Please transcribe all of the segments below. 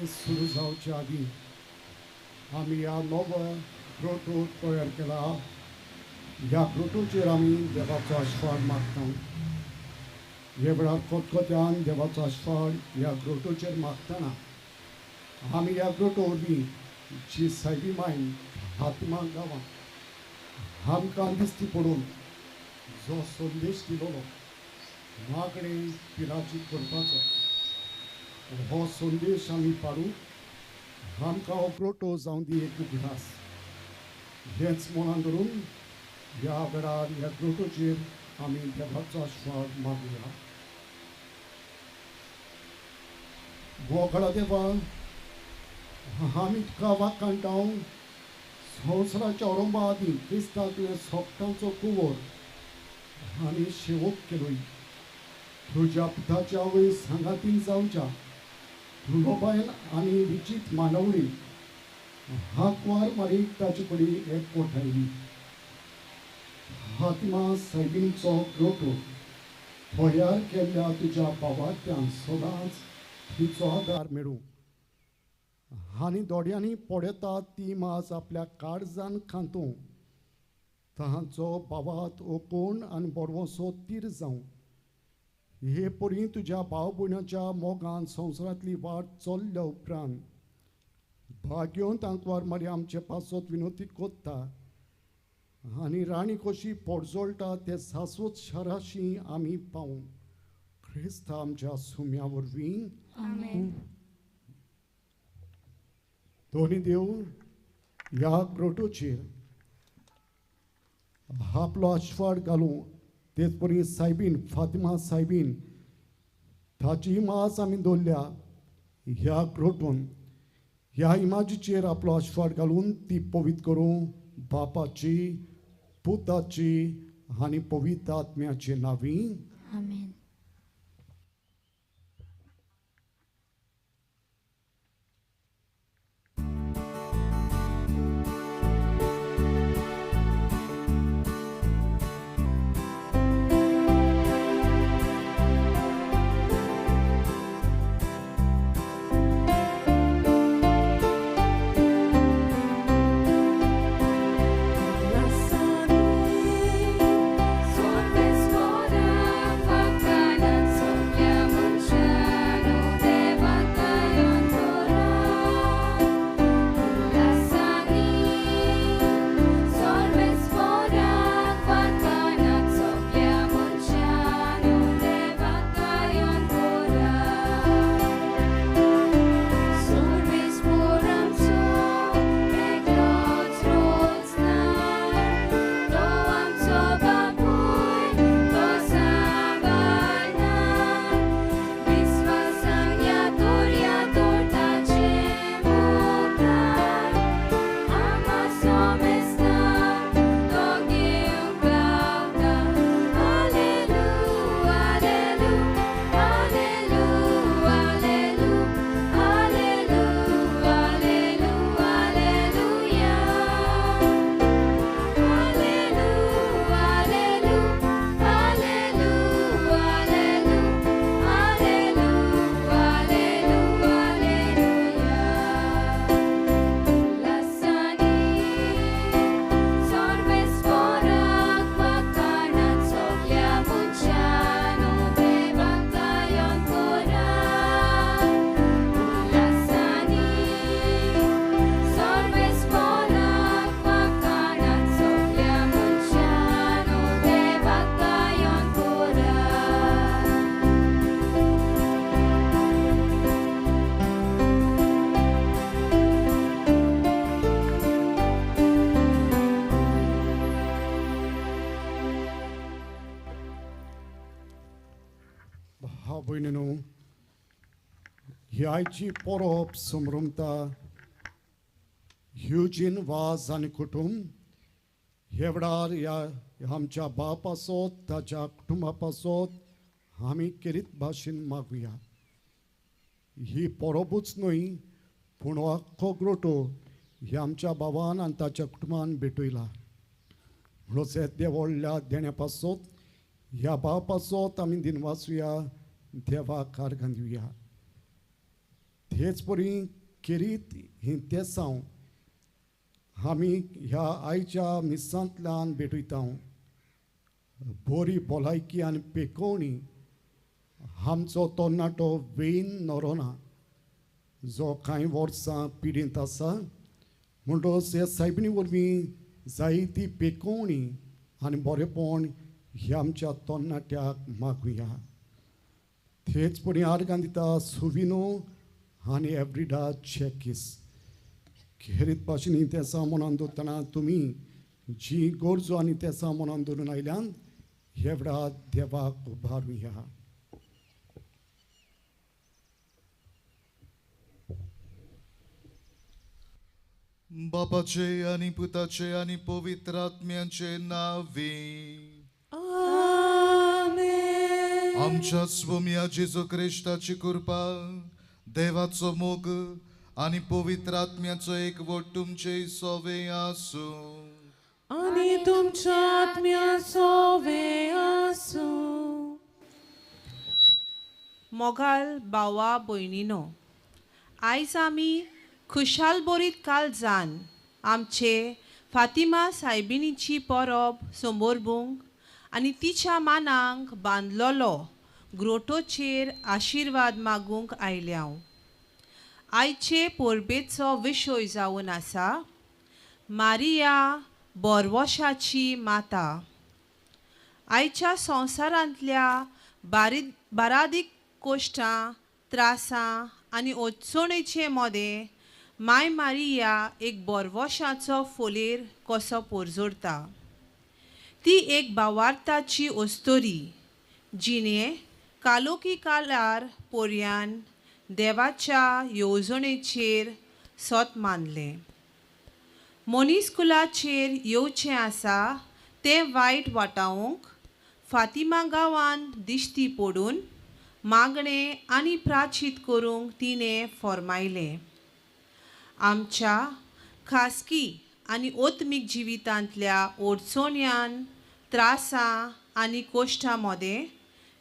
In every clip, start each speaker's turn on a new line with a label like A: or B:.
A: सुरू जावच्या आदी आमी ह्या नवो ग्रोटो तयार केला. ह्या ग्रोटोचेर आमी देवाचो आशिर्वाद मागता. हे वेळार खतखत्यान देवाचो आशिर्वाद ह्या ग्रोटोचेर मागतना आमी ह्या ग्रोटो वरवीं जी सायबी मायन फातिमा गांवांत आमकां दिश्टी पडून जो संदेश दिलोलो मागणें पिराची करपाचो हो संदेश आमी पाडू. आमकां हो ग्रोटो जावं दी एक उगडास. हेंच मनान धरून ह्या वेळार ह्या ग्रोटोचेर आमी देवाचो आशिर्वाद मागुया. मोगळा देवा, आमी तुका वाखाणटा. संवसाराच्या आरंभा आदीं क्रिस्ताक तुवें सोगटांचो कुंवर आनी शेवक केलोय. तुज्या पुताच्या आवय सांगातीन जावच्या दुर्लोबायन आनी विचीत मांडावळी हाकवार मारीक ताचे कडेन एकवट आयली. फातिमा सायबीणीचो ग्रोटो तयार केल्ल्या तुज्या बाबांतल्यान सदांच तिचो आदार मेळूं आनी दोड्यांनी पडयता ती माज आपल्या काळजान खांतू तांचो बाबात ओकोण आनी बरवसो तीर जावं. हे परी तुज्या भाव भयणाच्या मोगान संवसारांतली वाट चल्ल्या उपरांत भाग्योन आंकवार मारी आमचे पासत विनोती कोत्ता आनी राणी कशी पोडजोळटा ते सासवत शाराशी आमी पावूं. क्रिस्ता आमच्या सुम्या वरवीं.
B: आमेन.
A: दोनी देव ह्या ग्रोटोचेर आपलो आशिर्वाद घालूं. तेच परी सायबीन फातिमा सायबीन ताची इमाज आमी दवरल्या ह्या ग्रोटोन. ह्या इमाजीचेर आपलो आशिर्वाद घालून ती पवित्र करूं बापाची, पुताची आनी पवित्र आत्म्याचे नांवी.
B: आमेन.
C: Sorves
A: ही आयची परब समरमता ह्युजीन वाज आनी कुटुंब हे वेळार ह्या आमच्या बाप आसत ताच्या कुटुंबा पासत आमी केरीत भाशेन मागुया. ही परबूच न्हय पूण हो आख्खो ग्रोटो ह्या आमच्या बाबान आनी ताच्या कुटुंबान भेटयला. म्हणून येद्या व्हडल्या देण्या पासत ह्या बाबा पासत आमी दिनवासुया, देवाक आर्गां दिवया. तेच परी केरीत ही तेसांव आमी ह्या आयच्या मिसांतल्यान भेटयता. बरी भलायकी आनी पेकोवणी आमचो तरणाटो वेन नरोना जो कांय वर्सां पिडींत आसा म्हणटकच हे सायबिणी वरवीं जायती पेकोवणी आनी बरेपण ह्या आमच्या तरणाट्याक मागुया. तेच परी आर्गां दिता सुविनो आनी एवरीडा चॅकीस. खेरीत भाशेन तेसां मनान दवरतना तुमी जी गरजो आनी तेसां मनान धरून आयल्यान हे वेळार देवाक उबारुया.
B: बापाचे आनी पुताचे आनी पवित्र आत्म्याचे नांवे
C: आमेन.
B: आमच्या स्वाम्या जेजू क्रिस्ताची कृपा, देवाचो मोग आनी पवित्र आत्म्याचो एकवट तुमचे सोवे आसूं
C: आनी तुमच्या आत्म्या सोवे आसूं.
D: मोगाल भावा भयणीनो, आयज आमी खुशाल बोरीत काळजान आमचे फातिमा सायबिणीची परब समोरबूंक आनी तिच्या मानांक बांदलेलो ग्रोटोचेर आशिर्वाद मागूंक आयल्या. आयचे परबेचो विशय जावन आसा मारिया बोरवशाची माता. आयच्या संवसारांतल्या बारादीक कोश्टां, त्रासां आनी अडचणेचे मदें माय मारिया एक बोरवशाचो फोलेर कसो पोरजोरता. ती एक भावार्थाची अस्तोरी जिणे कालोकी कालार पोरयान देवाच्या येवजणेचेर सत मानलें. मनीस कुलाचेर येवचें आसा तें वायट वाटावंक फातिमा गांवान दिश्टी पडून मागणें आनी प्राचीत करूंक तिणें फॉर्मायलें. आमच्या खासगी आनी ओत्मीक जिवितांतल्या अडचण्यान, त्रासां आनी कोश्टां मदें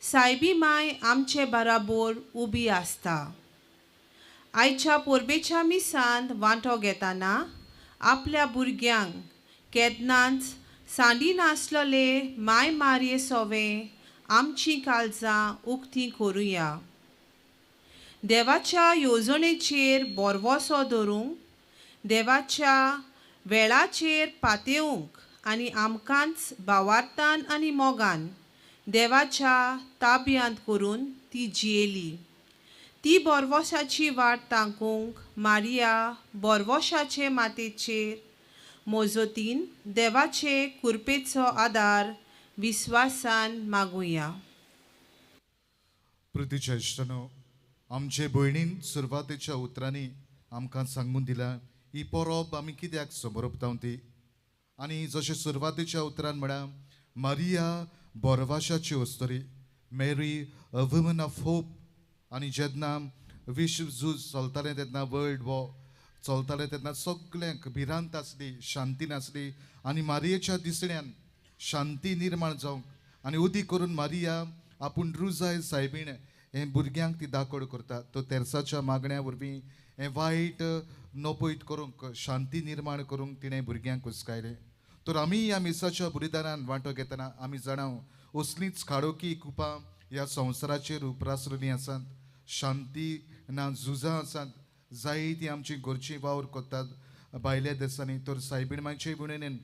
D: सायबी माय आमचे बराबर उबी आसता. आयच्या परबेच्या मिसांत वांटो घेतना आपल्या भुरग्यांक केन्नाच सांडी नासलेले माय मारये सोवे आमचीं काळजां उक्तीं करुया. देवाच्या येवजणेचेर बोरवसो धरूंक, देवाच्या वेळाचेर पातेवंक आनी आमकांच भावार्थान आनी मोगान देवाच्या ताब्यांत करून ती जियेली. ती बोरवसाची वाट तांकूंक मारिया बोरवशाचे मातेचेर मोजोतीन देवाचे कुरपेचो आदार विस्वासान मागुया.
B: प्रितीच्या इश्टानो, आमचे भयणीन सुरवातेच्या उतरांनी आमकां सांगून दिला ही परब आमी कित्याक समोरपता ती. आनी जशें सुरवातेच्या उतरान म्हळ्यार Maria बोरवाशाची अस्तोरी, Mary a woman of hope. आनी जेन्ना विश्व झूज चलतालें तेन्ना, वर्ल्ड वॉर चलतालें तेन्ना सगल्यांक भिरांत आसली, शांती नासली. आनी मारियेच्या दिसण्यान शांती निर्माण जावंक आनी उदी करून मारिया आपूण रुजाय सायबीण हें भुरग्यांक ती दाखोड करता. तो तेर्साच्या मागण्या वरवीं हें वायट नपयत करूंक, शांती निर्माण करूंक तिणें भुरग्यांक उस्कायलें. तर आमी ह्या मिसाच्या बलिदानान वांटो घेतना आमी जाणाव असलींच खाडोकी कुपां ह्या संवसाराचेर उप्रासलेलीं आसात. शांती ना, झुजां आसात, जायतीं आमची घरचीं वावर करतात भायल्या देसांनी. तर सायबीण मायचे विणेन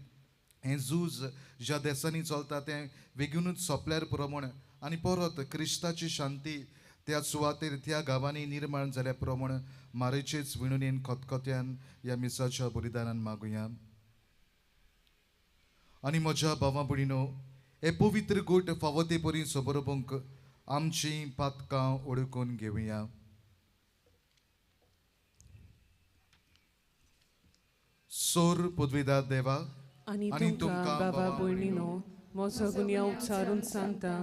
B: हें झूज ज्या देसांनी चलता तें बेगीनूच सोंपल्यार पुरो म्हण आनी परत क्रिस्ताची शांती त्या सुवातेर त्या गांवांनी निर्माण जाल्या पुरो म्हण मारेचेच विणुनेन खतखत्यान ह्या मिसाच्या बलिदानान मागुया. आनी म्हज्या भावा भयणीनो, हे पवित्र गोट फावो ते परी सोबरोवंक आमचीं पातकां ओळखून घेवया. सोर पदवीदार देवा,
C: आनी तुमकां बाबा भयणीनो म्हजो गुन्यांव उच्चारून सांगता,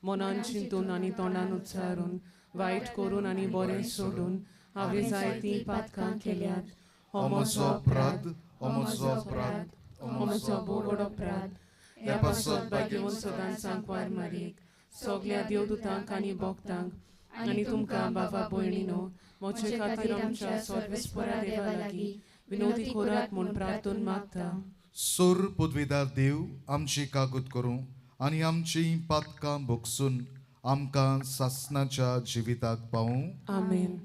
C: मनान चिंतून आनी तोंडान उच्चारून, वायट करून आनी बरें सोडून हांवें जायतीं पातकां केल्यात. हो म्हजो अपराध,
B: हो म्हजो अपराध,
C: हो म्हजो भोव अपराध. ह्या पासत भाग्यवंत सदांच सांकवार मारयेक, सगल्या देवदूतांक आनी भक्तांक आनी तुमकां बाबा भयणीनो म्हजे खातीर आमच्या सर्वेस्परा देवा लागीं विनोदी करात म्हूण प्रार्थून मागता.
B: सोर पदवीदार देव आमची कागद करूं आनी आमची पातकां भोगसून आमकां सासणाच्या जिविताक पावूं.
C: आमेन.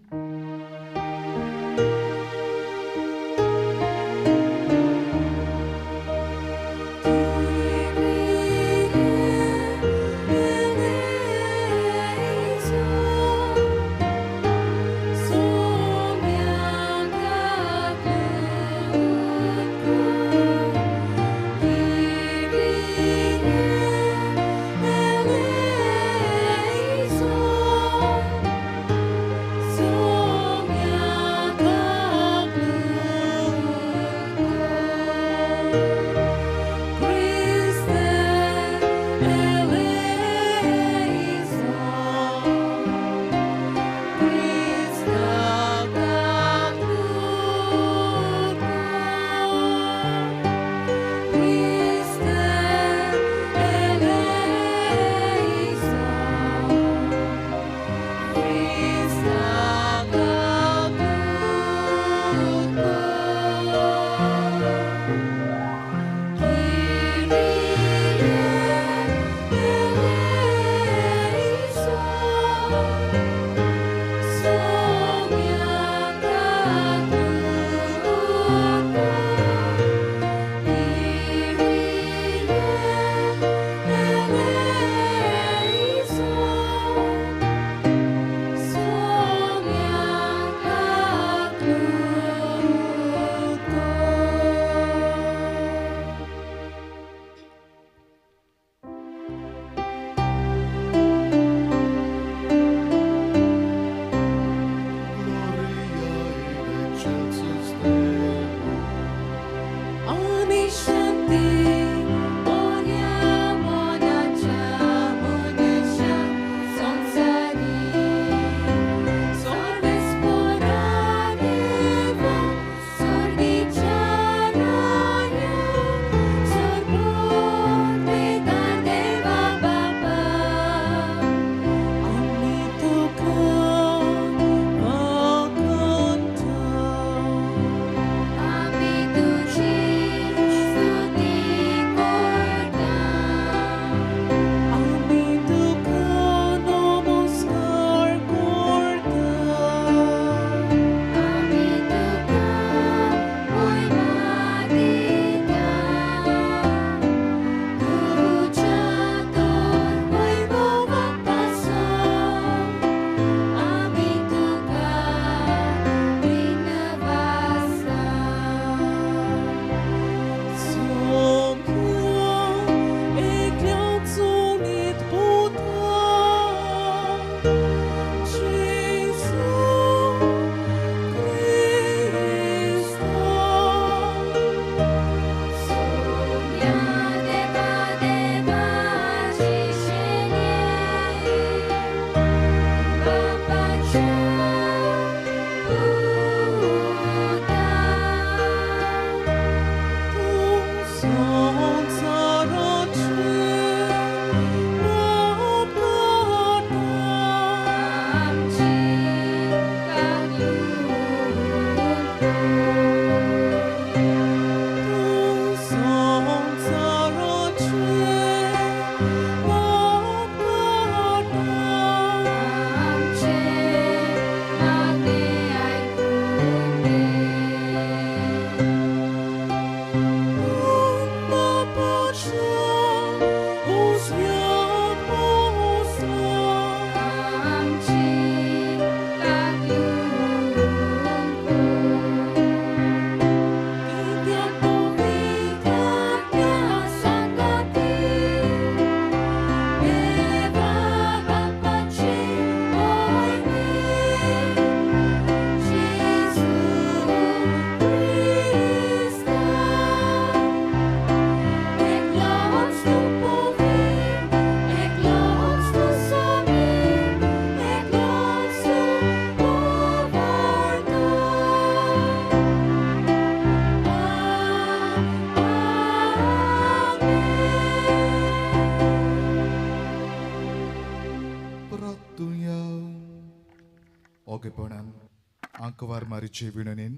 B: आंकवार मारीचे विणणेन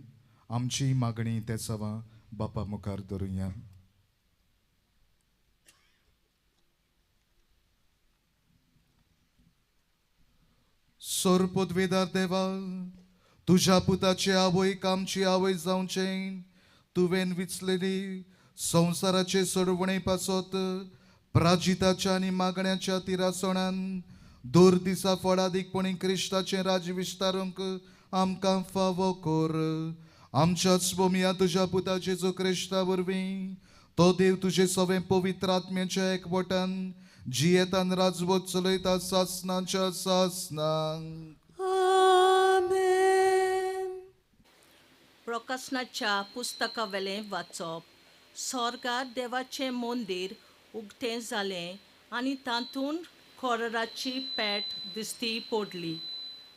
B: आमची मागणी तेसावां बापा मुखार धरुया. सोरपदवेदार देवा, तुज्या पुताचे आवयक आमची आवय जावचें तुवें विचलेली संवसाराचे सोडवणे पासत प्राजिताच्या आनी मागण्याच्या तिरासणान दर दिसा फळादीकपणी क्रिस्ताचें राज्य विस्तारूंक आमकां फावो कर. आमच्याच भोमया तुज्या पुताचे जो क्रिस्ता वरवीं तो देव तुजे सवें पवित्र आत्म्याच्या एकवटान जियेतान राजवट चलयता सासनाच्या सासनांक.
E: प्रकाशनाच्या पुस्तकावेलें वाचप. स्वर्गार देवाचें मंदीर उक्तें जालें आनी तातूंत खोराची पेट दिश्टी पडली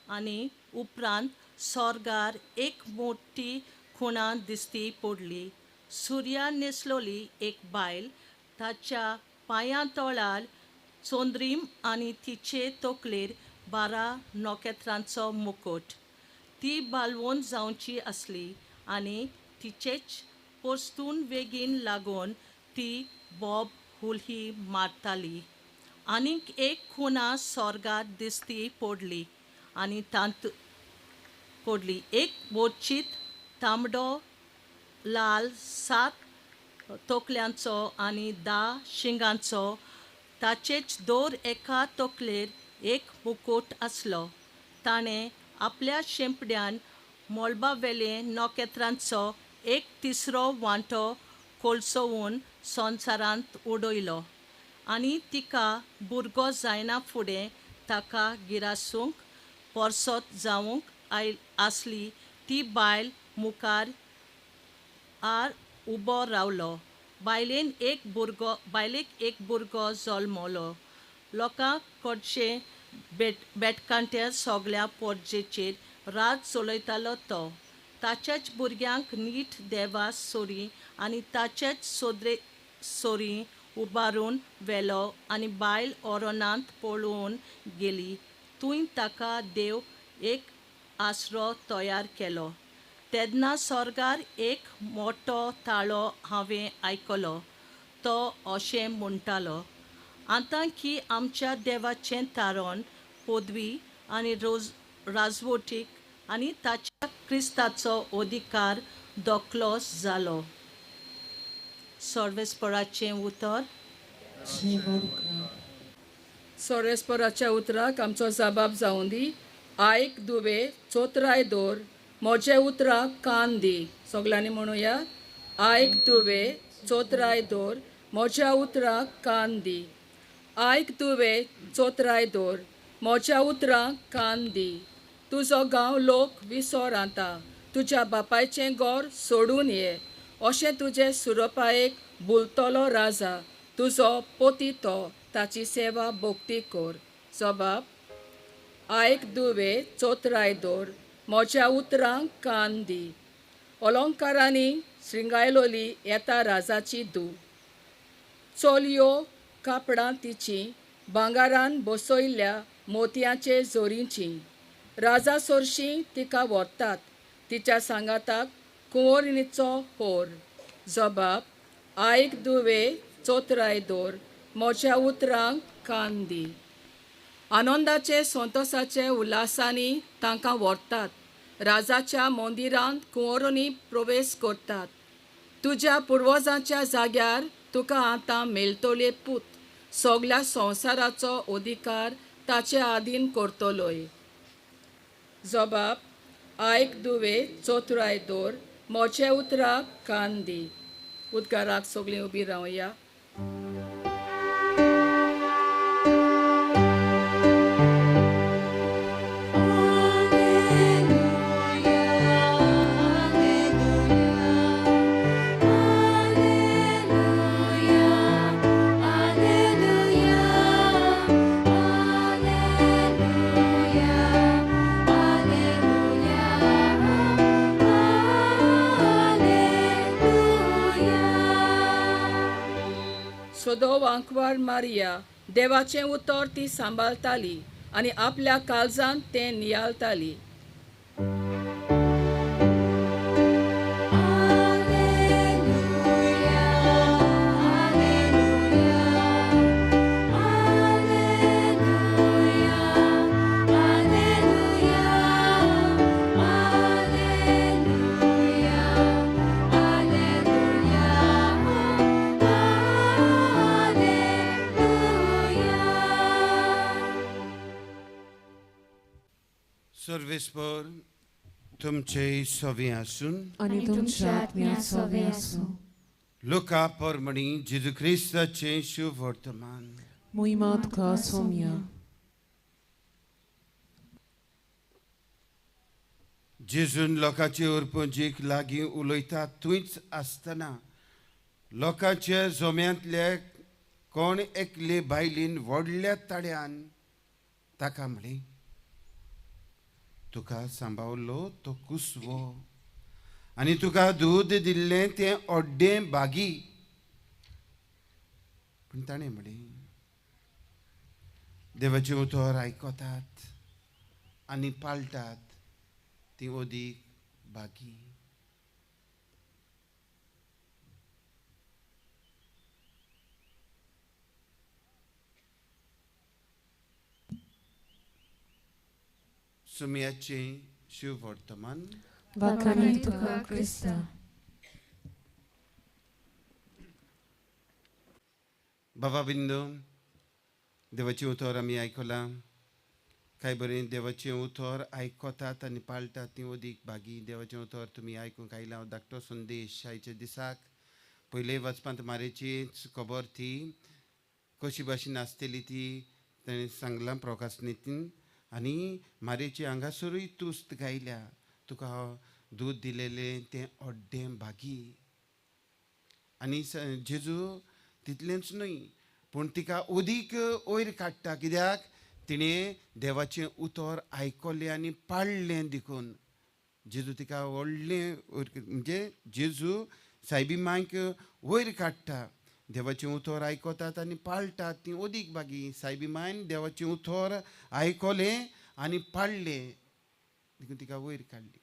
E: आनी उपरांत स्वर्गार एक मोठी खुणा दिश्टी पडली. सुर्या न्हेसलोली एक बायल ताच्या पांयां तळार चंद्रीम आनी तिचे तकलेर 12 नखेत्रांचो मुकुट. ती बालवण जावची आसली आनी तिचेच परतून वेगीन लागून ती बोब हुलही मारताली. आनीक एक खुणा स्वर्गार दिश्टी पडली आनी तांत पडली एक बोचीत तांबडो लाल 7 तकल्यांचो आनी 10 शिंगांचो. ताचेच दर एका तकलेर एक मुकुट आसलो. ताणें आपल्या शेंपड्यान मळबावेले नखेत्रांचो एक तिसरो वांटो कोळसोवन संवसारांत उडयलो आनी तिका भुरगो जायना फुडें ताका गिरासूंक परसत जावंक आसली ती बायल मुखार आर उबो रावलो. बायलेक एक भुरगो जल्मलो. लोकांक कडचे बेटकांट्या सगळ्या पोरजेचेर राज चलयतालो तो. ताच्याच भुरग्यांक नीट देवा सोरी आनी ताचेच सोदरे सोरी उबारून व्हेलो आनी बायल ओरोनांत पळोवन गेली. थंय ताका देव एक आसरो तयार केलो. तेन्ना स्वर्गार एक मोटो ताळो हांवें आयकलो. तो अशें म्हणटालो, आतां की आमच्या देवाचें तारण पदवी आनी राजवटीक आनी ताच्या क्रिस्ताचो अधिकार दोखलो जालो. सर्वेस्पराचें उतर.
F: सर्वेस्पराच्या उतराक आमचो जबाब जावं दी. आयक दुवे चोत्राय दवर, म्हजे उतराक कान दी. सगल्यांनी म्हणुया, आयक दुवे चोत्राय दवर, म्हज्या उतराक कान दी. आयक तुवें चोत्राय दवर, म्हज्या उतराक कान दी. तुजो गांव लोक विसर आतां, तुज्या बापायचें घर सोडून ये. अशें तुजें सुरपायेक भुलतलो राजा, तुजो पती तो, ताची सेवा भक्ती कर. जबाब, आयक दुवे चोत्राय दवर, म्हज्या उतरांक कान दी. अलंकारांनी श्रृंगायलोली येता राजाची धूव, चलयो कापडां तिचीं भांगारान बसयल्ल्या मोतयांचे जोरीचीं. राजा सोरशीं तिका व्हरतात, तिच्या सांगाताक कुंवरिणीचो होर. जबाब, आयक दुवे चोत्राय दवर, म्हज्या उतरांक कान दी. आनंदाचे संतोसाचे उल्हासांनी तांकां व्हरतात, राजाच्या मंदिरांत कुंवरिणी प्रवेश करतात. तुज्या पुर्वजांच्या जाग्यार तुका आतां मेळटले पूत, सगल्या संवसाराचो अधिकार ताचे आदीन करतलोय. जबाब, आयक दुवे चोत्राय दवर, म्हजे उतराक कान दी. उदकाराक सगळीं उबी रावया. सदो आंकवार मारिया देवाचें उतर ती सांबाळटाली आनी आपल्या काळजांत तें नियाळटाली.
G: सर्वेस्पर तुमचे सवे आसून
C: आनी तुमच्या आत्म्या सवे आसूं.
G: लुका परमणी जेजू क्रिस्ताचें शुभ वर्तमान.
C: मोहिमा तुका सोम्या.
G: जेजून लोकांचे उरपुंजीक लागीं उलयता थंयच आसतना लोकांच्या जोम्यांतले कोण एकले बायलेन व्हडल्या ताळ्यान ताका म्हळें, तुका सांबावलो तो कुसवो आनी तुका दूद दिल्लें तें ओड्डें बागी. पूण ताणें म्हळें, देवाचें उतर आयकतात आनी पाळटात ती ओदीक बागी. सुम्याचें शिववर्तमान.
C: वाखाणी तुका क्रिस्ता.
G: बाबा बिंदू, देवाचें उतर आमी आयकलां. काय बरें देवाचें उतर आयकतात आनी पाळटात ती ओदीक बागी. देवाचें उतर तुमी आयकूंक आयलां. धाकटो संदेश आयच्या दिसाक. पयले वचपांत मारेची खबर ती कशी भाशेन आसतली ती ताणें सांगलां प्रोकासनीतीन. आनी मारेची हांगासरूय तुस्त गायल्या, तुका दूद दिलेलें तें ओड्डें बागी. आनी जेजू तितलेंच न्हय पूण तिका ओदीक वयर काडटा, कित्याक तिणें देवाचें उतर आयकलें आनी पाळ्ळें देखून जेजू तिका व्हडलें म्हणजे जेजू सायबी मांयक वयर काडटा. देवाचें उतर आयकतात आनी पाळटात ती ओदीक बागी. सायबी मांयन देवाचें उतर आयकलें आनी पाळ्ळें देखून तिका वयर काडली.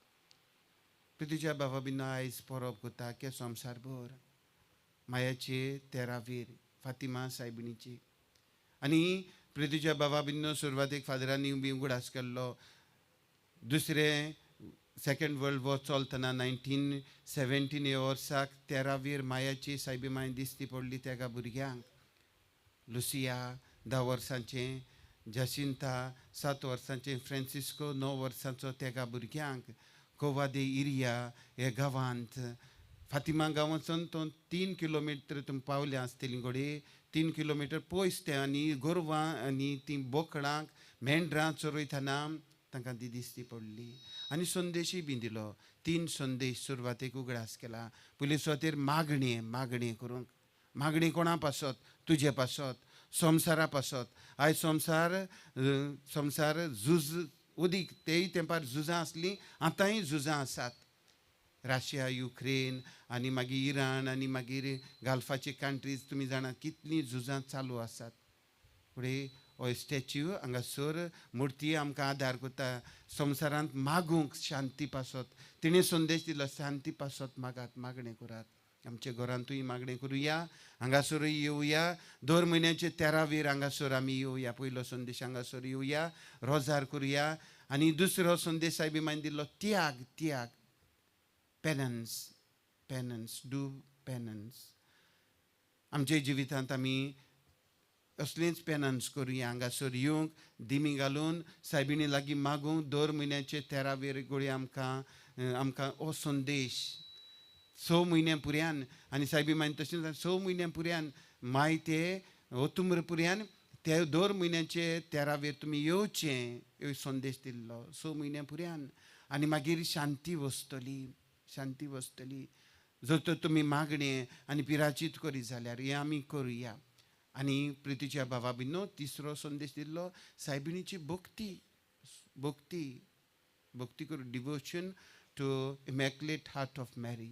G: प्रितीच्या बाबा बिना आयज परब करता के संवसारभर मायाचे तेरावीर फातिमा सायबिणीची. आनी प्रितीच्या बाबा बिन्नो सुरवातेक फादरांनी बी उगडास केल्लो. दुसरें सेकेंड वर्ल्ड वॉर चलतना 1917 ह्या वर्साक तेरावीर मायाची सायबी माय दिसती पडली तेका भुरग्यांक. लुसिया 10 वर्सांचें, जासिंता 7 वर्सांचें, फ्रांसिस्को 9 वर्सांचो तेका भुरग्यांक कोवा दे इरिया ह्या गांवांत फातिमा गांवांतसून तो 3 किलोमिटर तुमी पावल्या आसतली घडये 3 किलोमिटर पयस तें. आनी गोरवां आनी तीं बोकडांक मेंढरां चरयतना तांकां ती दिसती पडली. आनी संदेशूय बी दिलो. 3 संदेश सुरवातेक उगडास केला. पयले सुवातेर मागणें, मागणें करूंक. मागणें कोणा पासत? तुजे पासत, संवसारा पासत. आयज संवसार संवसार झूज ओदीक तेय तेंपार झुजां आसलीं, आतांय झुजां आसात. रशिया, युक्रेन आनी मागीर इराण आनी मागीर गाल्फाचे कंट्रीज तुमी जाणात कितलीं झुजां चालू आसात. फुडें हो स्टॅच्यू हांगासर मुर्ती आमकां आदार करता संवसारांत मागूंक शांती पासत. तिणें संदेश दिलो, शांती पासत मागात, मागणें करात. आमच्या घरांतूय मागणें करुया, हांगासरूय येवया. दर म्हयन्याचे 13वीर हांगासर आमी येवया. पयलो संदेश हांगासर येवया, रोजार करुया. आनी दुसरो संदेश सायबी मायन दिल्लो त्याग, त्याग, पेनन्स, पेनन्स, do penance. आमच्या जिवितांत आमी असलेंच पेनन्स करुया. हांगासर येवंक दिमी घालून सायबिणी लागीं मागूंक दर म्हयन्याचे 13वीर गोळी आमकां आमकां हो संदेश 6 म्हयन्या पुऱ्यान. आनी सायबी मायन तशेंच 6 म्हयन्या पुऱ्यान माय ते ओतुम्र पुऱ्यान ते दर म्हयन्याचे 13वीर तुमी येवचें संदेश दिल्लो 6 म्हयन्या पुऱ्यान. आनी मागीर शांती वसतली, शांती वसतली जर तर तुमी मागणें आनी पिराचीत करीत जाल्यार हें आमी करुया. आनी प्रितीच्या बाबा बिन्नो तिसरो संदेश दिल्लो सायबिणीची भक्ती, भक्ती, भक्ती करूं, devotion to immaculate heart of Mary.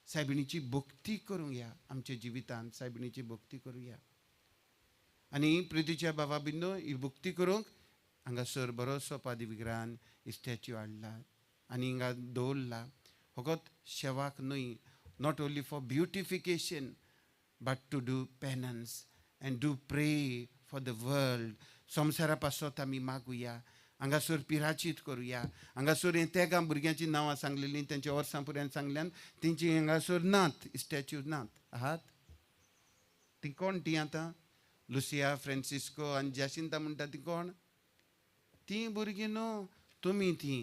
G: सायबिणीची भक्ती करूया आमच्या जिवितांत, सायबिणीची भक्ती करुया. आनी प्रितीच्या बाबा बिन्नो ही भक्ती करूंक हांगासर बरोसो पादी विग्रहान स्टॅच्यू हाडला आनी हिंगा दवरला. फकत शेवाक न्हय, not only for beautification but to do penance and do pray for the world. संवसारा पासत आमी मागुया, हांगासर पिराचीत करुया. हांगासर हें तेगां भुरग्यांचीं नांवां सांगलेलीं, तेंच्या वर्सां पुऱ्यान सांगल्यान तेंची हांगासर नात, स्टॅच्यू नात आहात. ती कोण ती आतां? लुसिया, फ्रांसिस्को आनी जासिंता म्हणटा ती कोण? तीं भुरगीं न्हू, तुमी ती,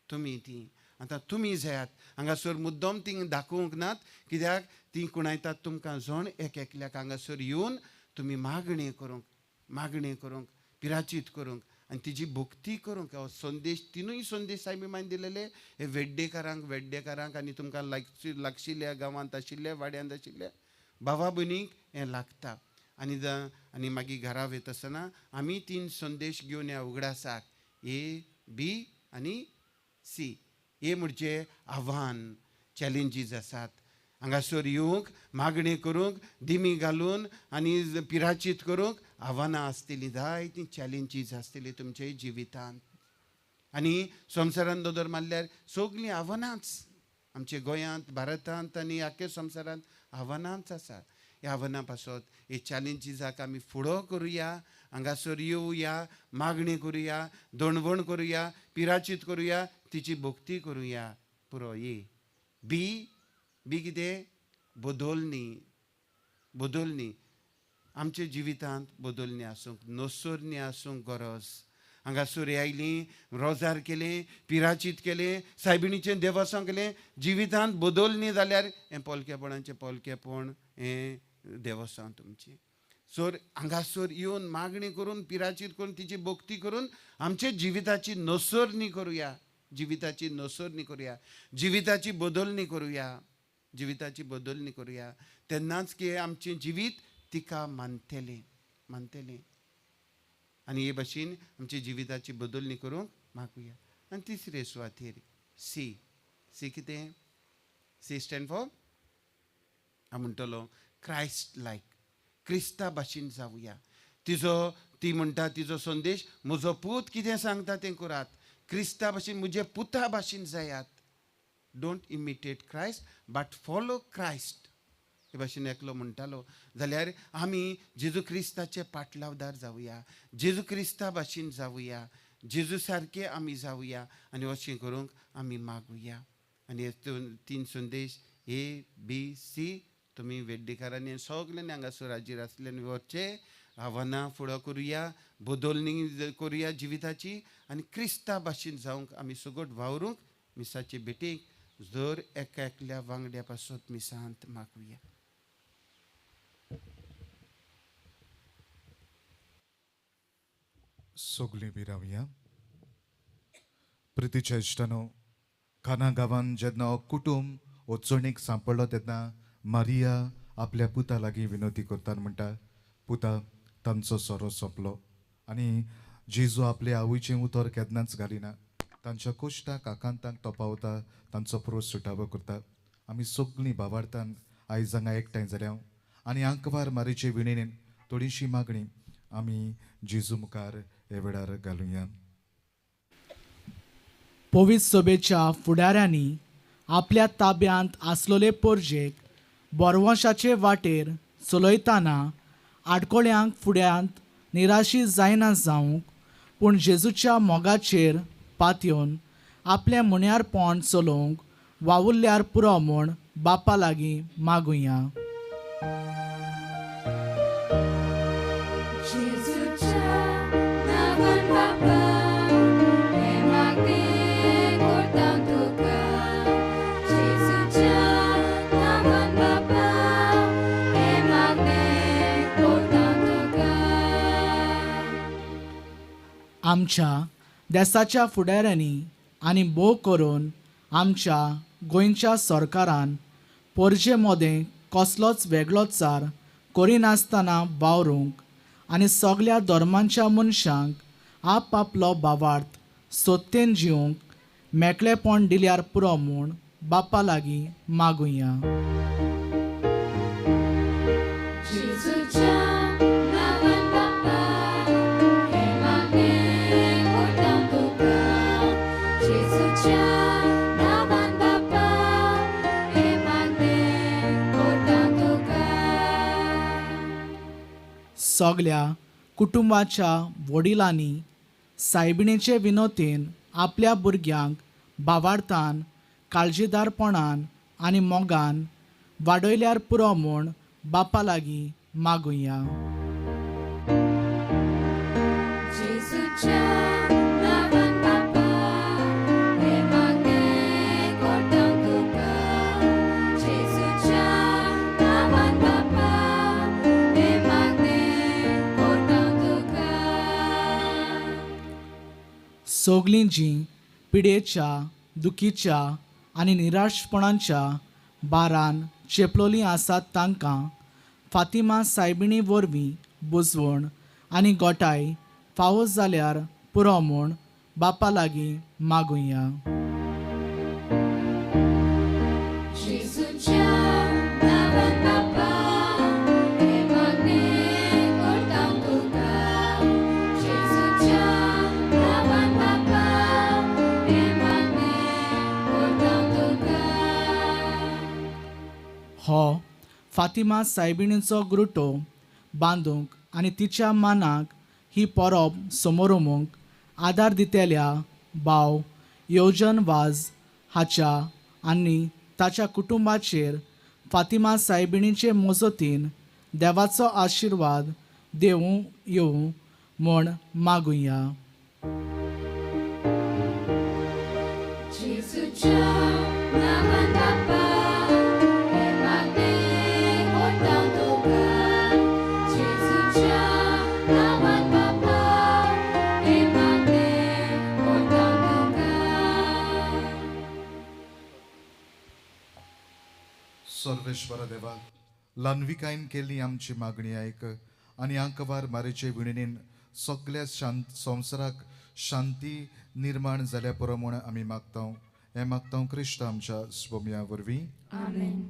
G: तुमी ती आतां तुमी जायात. हांगासर मुद्दम ती दाखोवंक नात, कित्याक ती कुणायतात तुमकां जण एक एकल्याक हांगासर येवन तुमी मागणी करूंक, मागणी करूंक, पिराचीत करूंक आनी तिजी भक्ती करूंक. हो संदेश, तिनूय संदेश सायबी मायन दिलेले हे वेड्डेकारांक, वेड्डेकारांक आनी तुमकां लागशिल्ल्या गांवांत आशिल्ल्या, वाड्यांत आशिल्ल्या भावा भयणींक हें लागता. आनी आनी मागीर घरा वयता आसतना आमी तीन संदेश घेवन ह्या उगडासाक, ए, बी आनी सी. ए म्हणजे आव्हान, चॅलेंजीस आसात. हांगासर येवंक, मागणी करूंक, दिमी घालून आनी पिराचीत करूंक आव्हानां आसतलीं, जायतीं चॅलेंजीस आसतलीं तुमच्या जिवितांत. आनी संवसारांत नदर मारल्यार सगळीं आव्हानांच आमच्या गोंयांत, भारतांत आनी आख्या संवसारांत आव्हानांच आसा. ह्या आव्हानां पासत, हे चॅलेंजीसाक आमी फुडो करुया, हांगासर येवया, मागणी करुया, दणवण करुया, पिराचीत करुया, तिची भक्ती करुया. पुरो. ए बी, बी कितें? बदलणी, बदलणी आमच्या जिवितांत बदलणी आसूंक, नसरणी आसूंक गरज. हांगासर आयलीं, रोजार केलें, पिराचीत केलें, सायबिणीचें देवस्वां केलें, जिवितांत बदलणी जाल्यार हें पोलकेपणाचें पोलकेपण, हें देवस्वां तुमचें. सर हांगासर येवन मागणी करून, पिराचीत करून, तिची भक्ती करून आमच्या जिविताची नसरणी करुया, जिविताची नसरणी करुया, जिविताची बदलणी करुया, जिविताची बदलणी करुया. तेन्नाच की आमचें जिवीत तिका मानतलें, मानतलें. आनी हे भाशेन आमच्या जिविताची बदलणी करूंक मागुया. आनी तिसरे सुवातेर सी. सी कितें? सी स्टँड फॉर हांव म्हणटलो क्रायस्ट लायक, क्रिस्ता भाशेन जावया. तिजो, ती म्हणटा तिजो संदेश, म्हजो पूत कितें सांगता तें करात, क्रिस्ता भाशेन, म्हजे पुता भाशेन जायात. Don't imitate Christ but follow Christ. हे भाशेन एकलो म्हणटालो. जाल्यार आमी जेजू क्रिस्ताचे पाटलावदार जावया, जेजू क्रिस्ता भाशेन जावया, जेजू सारके आमी जावया आनी अशें करूंक आमी मागुया. आनी हे तीन संदेश ए, बी, सी तुमी वेड्डेकारांनी सगल्यांनी हांगासर हाजीर आसल्यान वचचे, आव्हानां फुडो करुया, बदलणी करुया जिविताची आनी क्रिस्ता भाशेन जावंक आमी सगट वावरूंक मिसाचे भेटीक जर एका एकल्या वांगड्या पासत मिसांत मागुया.
B: सगळीं विरावया. प्रितीच्या इश्टानो, काना गांवान जेन्ना हो कुटुंब वचणीक सांपडलो तेन्ना मारिया आपल्या पुता लागीं विनवती करता म्हणटा, पुता तांचो सोरो सोंपलो. आनी जेजू आपले आवयचें उतर केन्नाच घालिना, तांच्या कोश्टाक आकांतांक तो पावता, तांचो प्रोस सुटावो करता. आमी सगळीं भावार्थान आयज हांगा एकठांय जाल्या आनी आंकवार मारीचे विणेन थोडीशी मागणी आमी जेजू मुखार हे वेळार घालुया.
H: पवित्र सभेच्या फुडाऱ्यांनी आपल्या ताब्यांत आसलेले पोरजेक बोरवंशाचे वाटेर चलयतना आडकोळ्यांक फुड्यांत निराशी जायना जावंक, पूण जेजूच्या मोगाचेर पातयेवन आपलें मुण्यारपण चलोवंक वावुरल्यार पुरो म्हूण बापा लागीं मागुया. आमच्या देसाच्या फुडाऱ्यांनी आनी भोव करून आमच्या गोंयच्या सरकारान पोरजे मोदें कसलोच वेगळोचार करिनासतना वावरूंक आनी सगल्या धर्मांच्या मनशांक आपआपलो भावार्थ सत्तेन जिवंक मेकळेपण दिल्यार पुरो म्हूण बापा लागीं मागुया. सगल्या कुटुंबाच्या वडिलांनी सायबिणीचे विनोतेन आपल्या भुरग्यांक भावार्थान, काळजीदारपणान आनी मोगान वाडयल्यार पुरो म्हूण बापा लागीं मागुया.
I: जेजूच्या नांवान बापा,
H: सगलीं जीं पिडेच्या दुखीच्या आनी निराशपणाच्या बारान चेपलोलीं आसात तांकां फातिमा सायबिणी वरवीं बुजवण आनी गोठाय फावो जाल्यार पुरो म्हूण बापा लागीं मागुया. हो फातिमा सायबिणीचो ग्रुटो बांदूंक आनी तिच्या मानाक ही परब समोरमूंक आदार दितेल्या भाव योजन वाज हाच्या आनी ताच्या कुटुंबाचेर फातिमा सायबिणीचे मजतीन देवाचो आशिर्वाद देवूं येवं म्हूण मागुया.
B: सर्वेश्वरा देवा, ल्हानविकायेन केल्ली आमची मागणी आयक आनी आंकवार मारेचे विणेन सगल्या शांत संवसाराक शांती निर्माण जाल्या पुरो म्हूण आमी मागता. हें मागता क्रिश्त आमच्या स्वम्या वरवीं.
C: आमेन.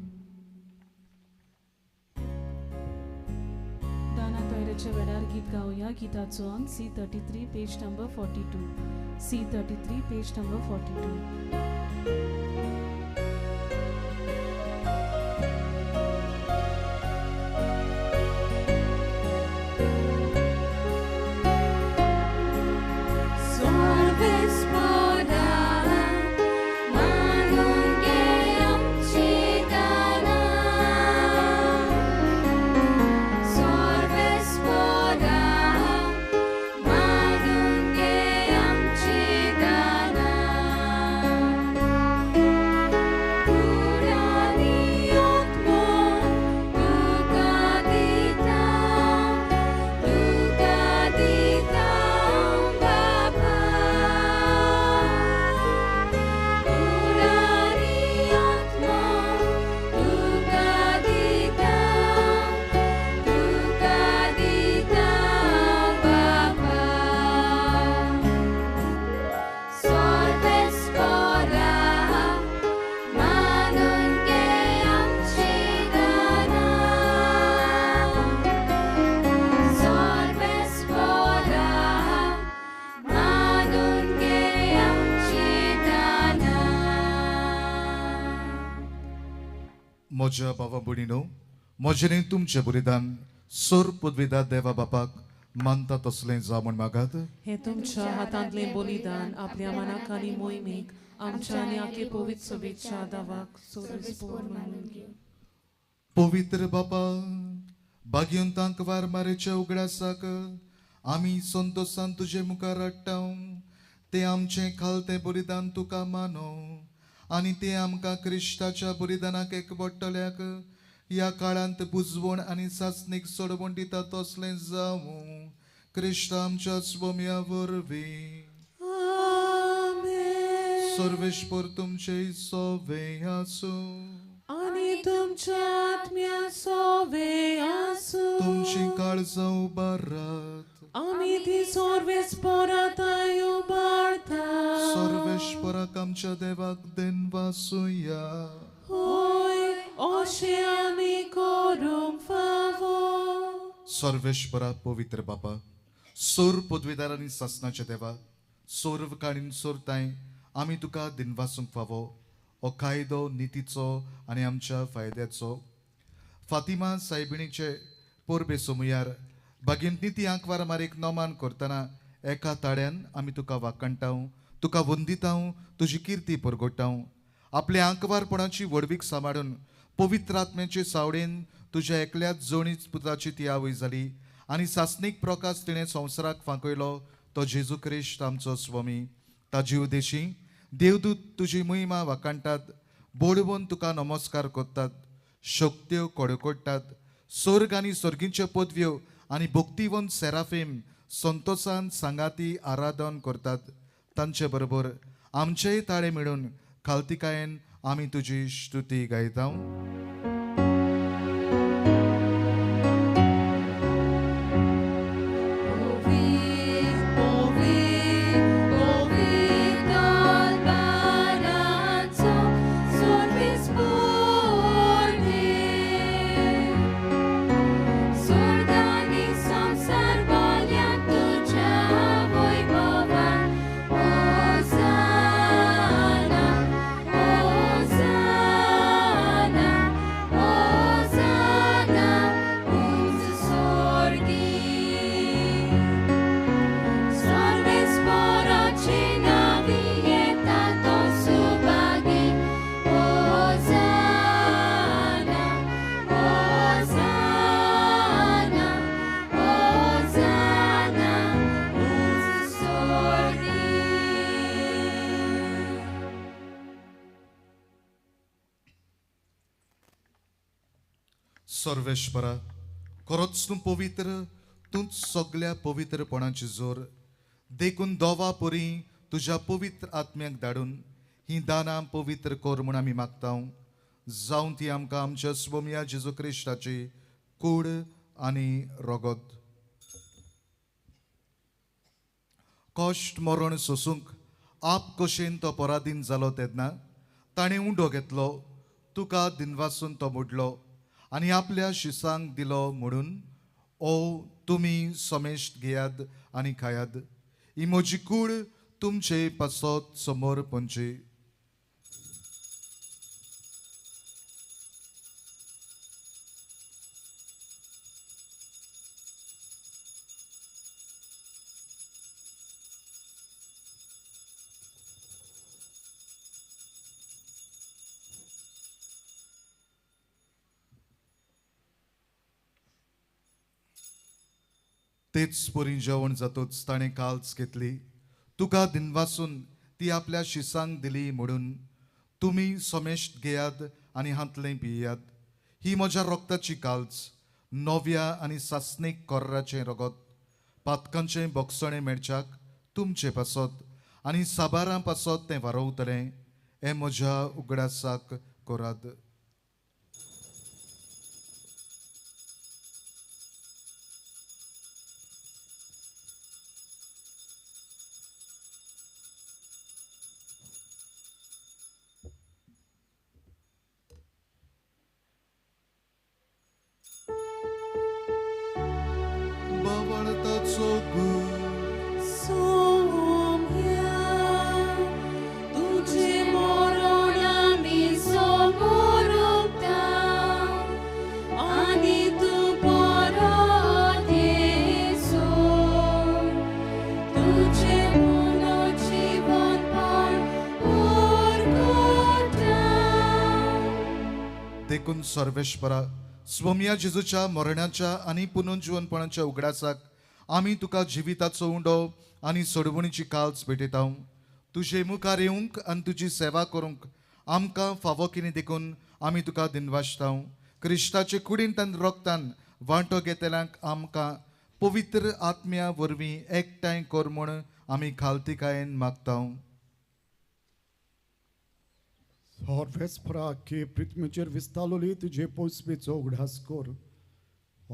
C: दाना तोयरेच्या वेळार गीत गावया. गीताचो अंक C33 page number 42. C33 page number 42.
B: म्हज्या बाबा भयणीनो, म्हजें न्ही तुमचें बलिदान सोर पदवीदार देवा बापाक मानता तसलें जावं म्हूण मागात.
C: हें तुमच्या हातांतलें बलिदान आपल्या मनाक आनी मोहिमेक आमच्या आनी आखे पवित्र सोबेच्या दावाक सोरस मानून घेवं.
B: पवित्र बापा, भाग्यवंतांक वार मारेच्या उगडासाक आमी संतोसान तुजे मुखार हाडटा. तें आमचें खालतें बलिदान तुका मानो आनी तें आमकां क्रिश्ताच्या बलिदानाक एकवटल्याक ह्या काळांत बुजवण आनी सासणीक सोडवण दिता तसलें जावं. क्रिश्त आमच्या स्वम्या वरवीं. सर्वेश्वर तुमचे सोवे आसूं
C: आनी तुमच्या आत्म्या सोवे आसूं.
B: तुमची काळजां उबारात.
C: आमी ती सर्वेस्पराताय उबारता.
B: सर्वेश्वराक आमच्या देवाक देनवासुया.
C: होय, अशें आमी करूंक फावो.
B: सर्वेश्वरा पवित्र बापा, सोर पदवीदार आनी सासनाच्या देवा, सोर्व काणीन सोरताय आमी तुका दिनवासूंक फावो. हो कायदो नितीचो आनी आमच्या फायद्याचो. फातिमा सायबिणीचे परबे सोमुयार बागेंत निती आंकवार मारीक नमान करतना एका ताळ्यान आमी तुका वाखणटाव, तुका वंदिताव, तुजी किर्ती परगोटाव. आपल्या आंकवारपणाची व्हडवीक सांबाळून पवित्र आत्म्याचे सावळेन तुज्या एकल्याच जोणीच पुताची ती आवय जाली आनी सासणीक प्रकाश तिणें संवसाराक फांकयलो तो जेजू क्रिश्त आमचो स्वामी. ताजी उदेशी देवदूत तुजी महिमा वाखाणटात, बोडवून तुका नमस्कार करतात, शक्त्यो कडकडटात. स्वर्ग आनी सर्गींच्यो पदव्यो आनी भक्तिवंत सेराफीम संतोसान सांगाती आराधन करतात. तांचे बरोबर आमचेय ताळे मेळून खालतिकायेन आमी तुजी स्तुती गायता. सर्वेश्वरा, खरोच तूं पवित्र, तूंच सगळ्या पवित्रपणाची जोर. देखून दोवा परी तुज्या पवित्र आत्म्याक धाडून ही दानां पवित्र कर म्हूण आमी मागता. जावं ती आमकां आमच्या स्वमिया जेजू क्रिस्ताची कूड आनी रगत. कश्ट मरण सोसूंक आप कशेन तो पराधीन जालो तेन्ना ताणें उंडो घेतलो, तुका दिनवासून तो मोडलो आनी आपल्या शिसांक दिलो म्हणून ओ तुमी समेश्ट घेयात आनी खायात. ही म्हजी कूड तुमचे पासत समोर पंची. तेच परी जेवण जातोच ताणें काल्च घेतली, तुका दिनवासून ती आपल्या शिसांक दिली म्हणून तुमी समेश्ट घेयात आनी हांतलें पियात. ही म्हज्या रक्ताची काल्च, नव्या आनी सासणीक कोर्राचें रगत, पातकांचें बोगसणें मेळच्याक तुमचे पासत आनी साबारां पासत तें वारोवतलें. हें म्हज्या उगडासाक करात. देखून सर्वेश्वरा, स्वमिया जेजूच्या मरणाच्या आनी पुनर्जीवनपणाच्या उगडासाक आमी तुका जिविताचो उंडो आनी सोडवणीची काल्च भेटयता. तुजे मुखार येवंक आनी तुजी सेवा करूंक आमकां फावो कितें देखून आमी तुका दिनवासता. क्रिस्ताचे कुडींत आनी रक्तान वांटो घेतल्यांक आमकां पवित्र आत्म्या वरवीं एकठांय कर म्हूण आमी खालतिकायेन मागता.
A: सर्वेस्परा की पृथ्वीचेर विस्तारलोली तुजे पोसपेचो उगडास कर.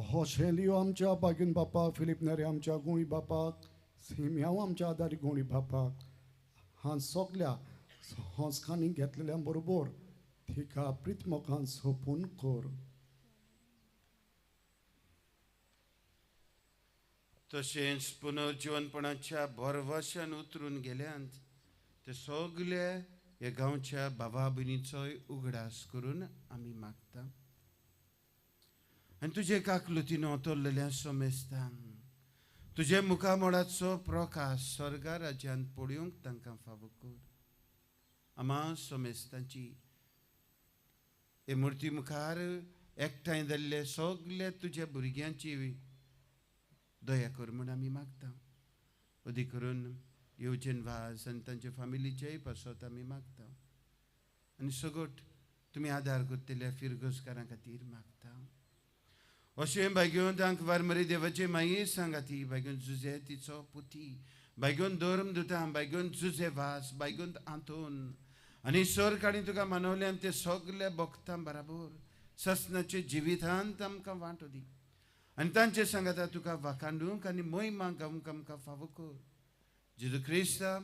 A: हो शेलियो आमच्या बागीन बापा, फिलीप नेरे आमच्या गुणी बापाक, सिम्याव आमच्या आदारी गुणी बापाक, हां सगल्या हंसखांनी घेतलेल्या बरोबर तिका प्रितमोखान सोपून कर.
G: तशेंच पुनर्जीवनपणाच्या भरवशान उतरून गेल्यान ते सगळे ह्या गांवच्या बाबा भयणीचोय उगडास करून आमी मागता. आनी तुजे काकलुतीन ओतरलेल्या समेस्तांक तुजे मुखामळाचो प्रकाश स्वर्गा राज्यांत पळोवंक तांकां फावो कर. आमा समेस्तांची हे मुर्ती मुखार एकठांय जाल्ले सगळे तुज्या भुरग्यांची दया कर म्हूण आमी मागता. अदीक करून येवचेन वास आनी तांचे फामिलीचेय पासत आमी मागता. आनी सगट तुमी आदार करतल्या फिरगोजकारां खातीर मागता. अशें भाग्योन तांकां वारमरी देवाचे माये सांगाती भाग्योन जुजे तिचो पुती बायगून धर्म दुतां, बायगून जुजे वास, बायगून आंतोन आनी सोर काणी तुका मनवल्यान ते सगल्या भक्तां बराबर ससनाचे जिवितांत आमकां वांटो दी आनी तांचे सांगाता तुका वाखांडूंक आनी मोहिमा गावंक आमकां फावो कर. जेजू क्रिस्ता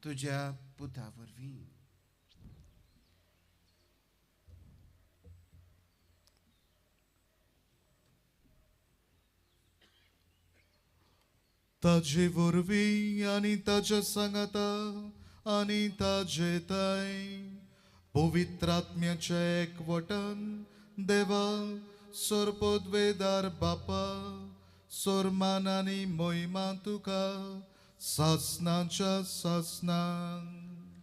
G: तुज्या पुता वरवीं.
B: ताजे वरवीं आनी ताज्या सांगाता आनी ताजे ताय पवित्र आत्म्याच्या एकवटान देवा सोरपोदवेदार बापा सोरमान आनी मोहिमा तुका सासनाच्या सासनान.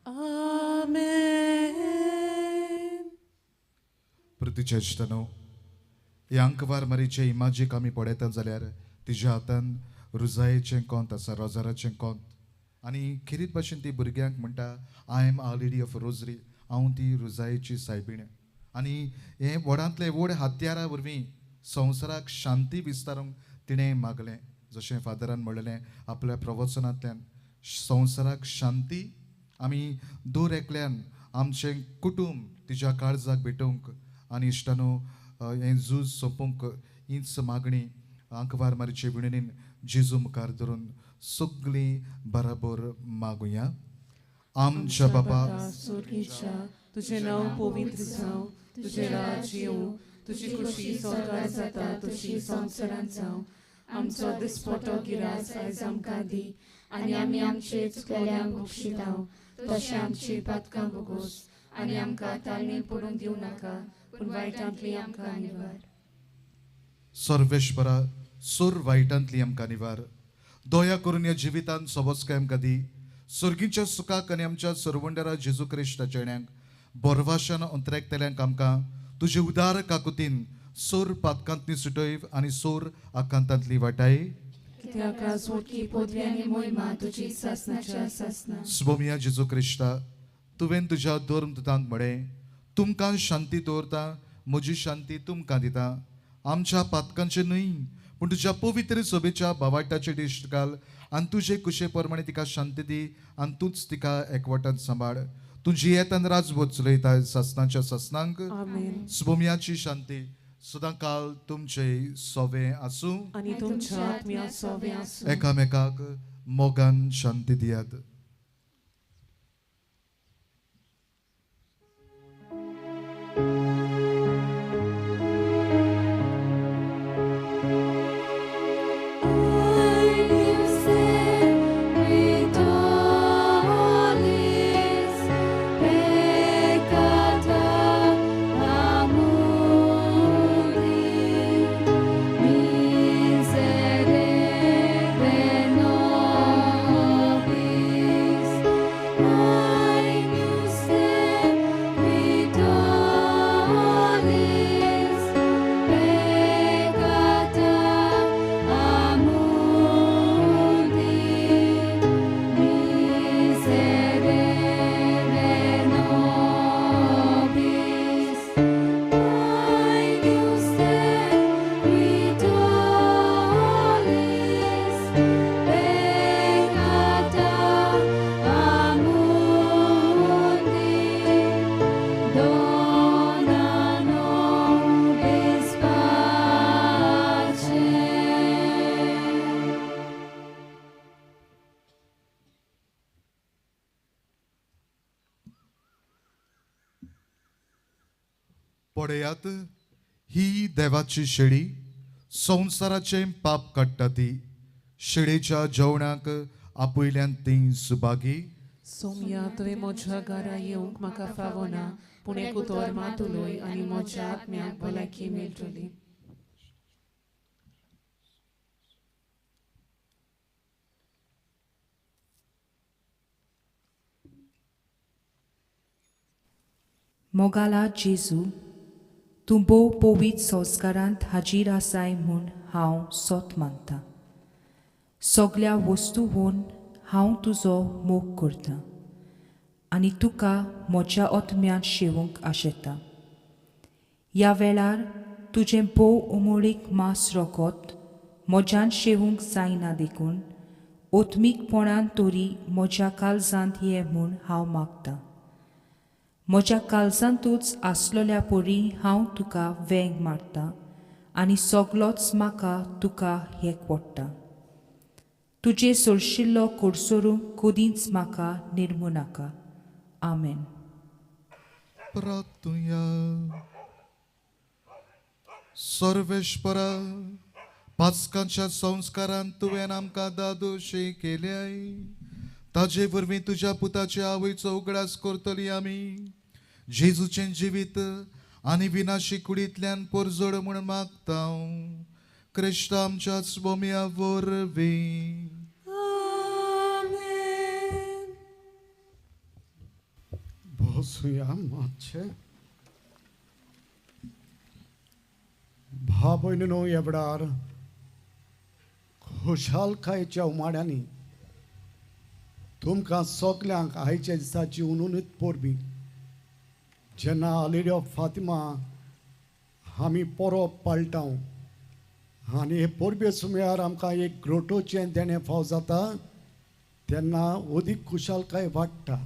C: आमेन.
B: प्रतिचेश्टनो ह्या अंकवार मारीचे इमाजीक आमी पळयतात जाल्यार तिज्या हातान रुजायेचें कोंत आसा, रोजाराचें कोंत आनी खेरीत भाशेन ती भुरग्यांक म्हणटा I am our lady of rosary, हांव ती रुजायेची सायबीण. आनी हें व्हडांतलें व्हड हत्यारा वरवीं संवसाराक शांती विस्तारूंक तिणें मागलें. जशें फादरान म्हणलें आपल्या प्रवचनांतल्यान संवसाराक शांती आमी दर एकल्यान आमचें कुटूंब तिज्या काळजाक भेटोवंक आनी इश्टानो हें झूज सोंपोवंक हीच मागणी आंकवार मारीचे विणणीन जेजू मुखार धरून सगळीं बराबर मागुया. आमच्या बाबा
C: सोर्गीच्या, तुजें नांव पवित्र जावं, तुजें राज येवं, तुजी खुशी स्वर्गार जाता तशी संवसारांत जावं. आमचो दिसपटो गिरास आयज आमकां दी आनी आमी आमचे चुकलेल्यांक बक्षितांव तशें आमची पातकां भोगोस आनी आमकां ताळणी पडूंक दिवं नाका पूण वायटांतली आमकां निवार.
B: सर्वेश्वरा सोर वायटांतली आमकां निवार, दया करून ह्या जिवितांत सोबसकाय आमकां दी. सर्गीच्या सुखाक आनी आमच्या सरवंडरा जेजू क्रिस्ताच्या येण्याक बोरवाशान अंतरेकतल्यांक आमकां तुजे उदार काकुतीन सोर पातकांतली सुटय आनी सोर आकांतांतली वाटाय. स्वमिया जेजू क्रिस्ता, तुवें तुज्या धर्म दुतांक म्हळें तुमकां शांती दवरता, म्हजी शांती तुमकां दिता. आमच्या पातकांचे न्हय पूण तुज्या पवित्र सोबेच्या बावाटाचे दिश्ट घाल आनी तुजे कुशे प्रमाणे तिका शांती दी आनी तूंच तिका एकवटान सांबाळ. तुजी येतान राजवत चलयता सासनाच्या सासनांक. स्वमियाची शांती सदां काल तुमचे सोवे आसूं
C: आनी तुमच्या आत्म्या सोवे आसूं.
B: एकामेकाक मोगान शांती दियात. पळयात ही देवाची शेळी संवसाराचें पाप काडटा ती. शेळेच्या जेवणाक आपयल्यान ती सुभागी.
C: सोमया तुवें म्हज्या घरा येवंक म्हाका फावना पूण एक उतर मात उलय आनी म्हज्या आत्म्याक भलायकी मेळटली.
I: मोगाला जेजू, तूं भोव पवित्र संस्कारांत हाजीर आसाय म्हूण हांव सोत मानतां. सगल्या वस्तूवन हांव तुजो मोग करतां आनी तुका म्हज्या आत्म्यांत शेवूंक आशेतां. ह्या वेळार तुजें भोव उमळीक मास रोखत म्हज्यान शेवूंक जायना देखून ओत्मीकपणान तरी म्हज्या काळजांत ये म्हूण हांव मागतां. म्हज्या काळजांतूच आसलोल्या परी हांव तुका वेंग मारतां आनी सगलोच म्हाका तुका हेक पडटा. तुजे सोरशिल्लो कोडसोरूंक कदींच म्हाका निर्मू नाका. आमेन.
B: प्रार्थुया. सर्वेश्वरा, पास्कांच्या संस्कारान तुवें आमकां दादोशी केल्याय, ताजे वरवीं तुज्या पुताचे आवयचो उगडास करतली आमी. जेजूचें जिवीत आनी विनाशी कुडींतल्यान परजड म्हूण मागता, क्रिश्त आमच्या स्वाम्या वरवीं.
A: बसुया मातशें. भाव भयणीनो, ह्या वेळार खुशालकायेच्या उमाळ्यांनी तुमकां सगल्यांक आयच्या दिसाची उनुनीत परबी, जेन्ना आलेडी ऑफ फातिमा आमी परब पाळटा आनी हे परबे सुमयार आमकां एक ग्रोटोचें देणें फाव जाता, तेन्ना अदीक खुशालकाय वाडटा.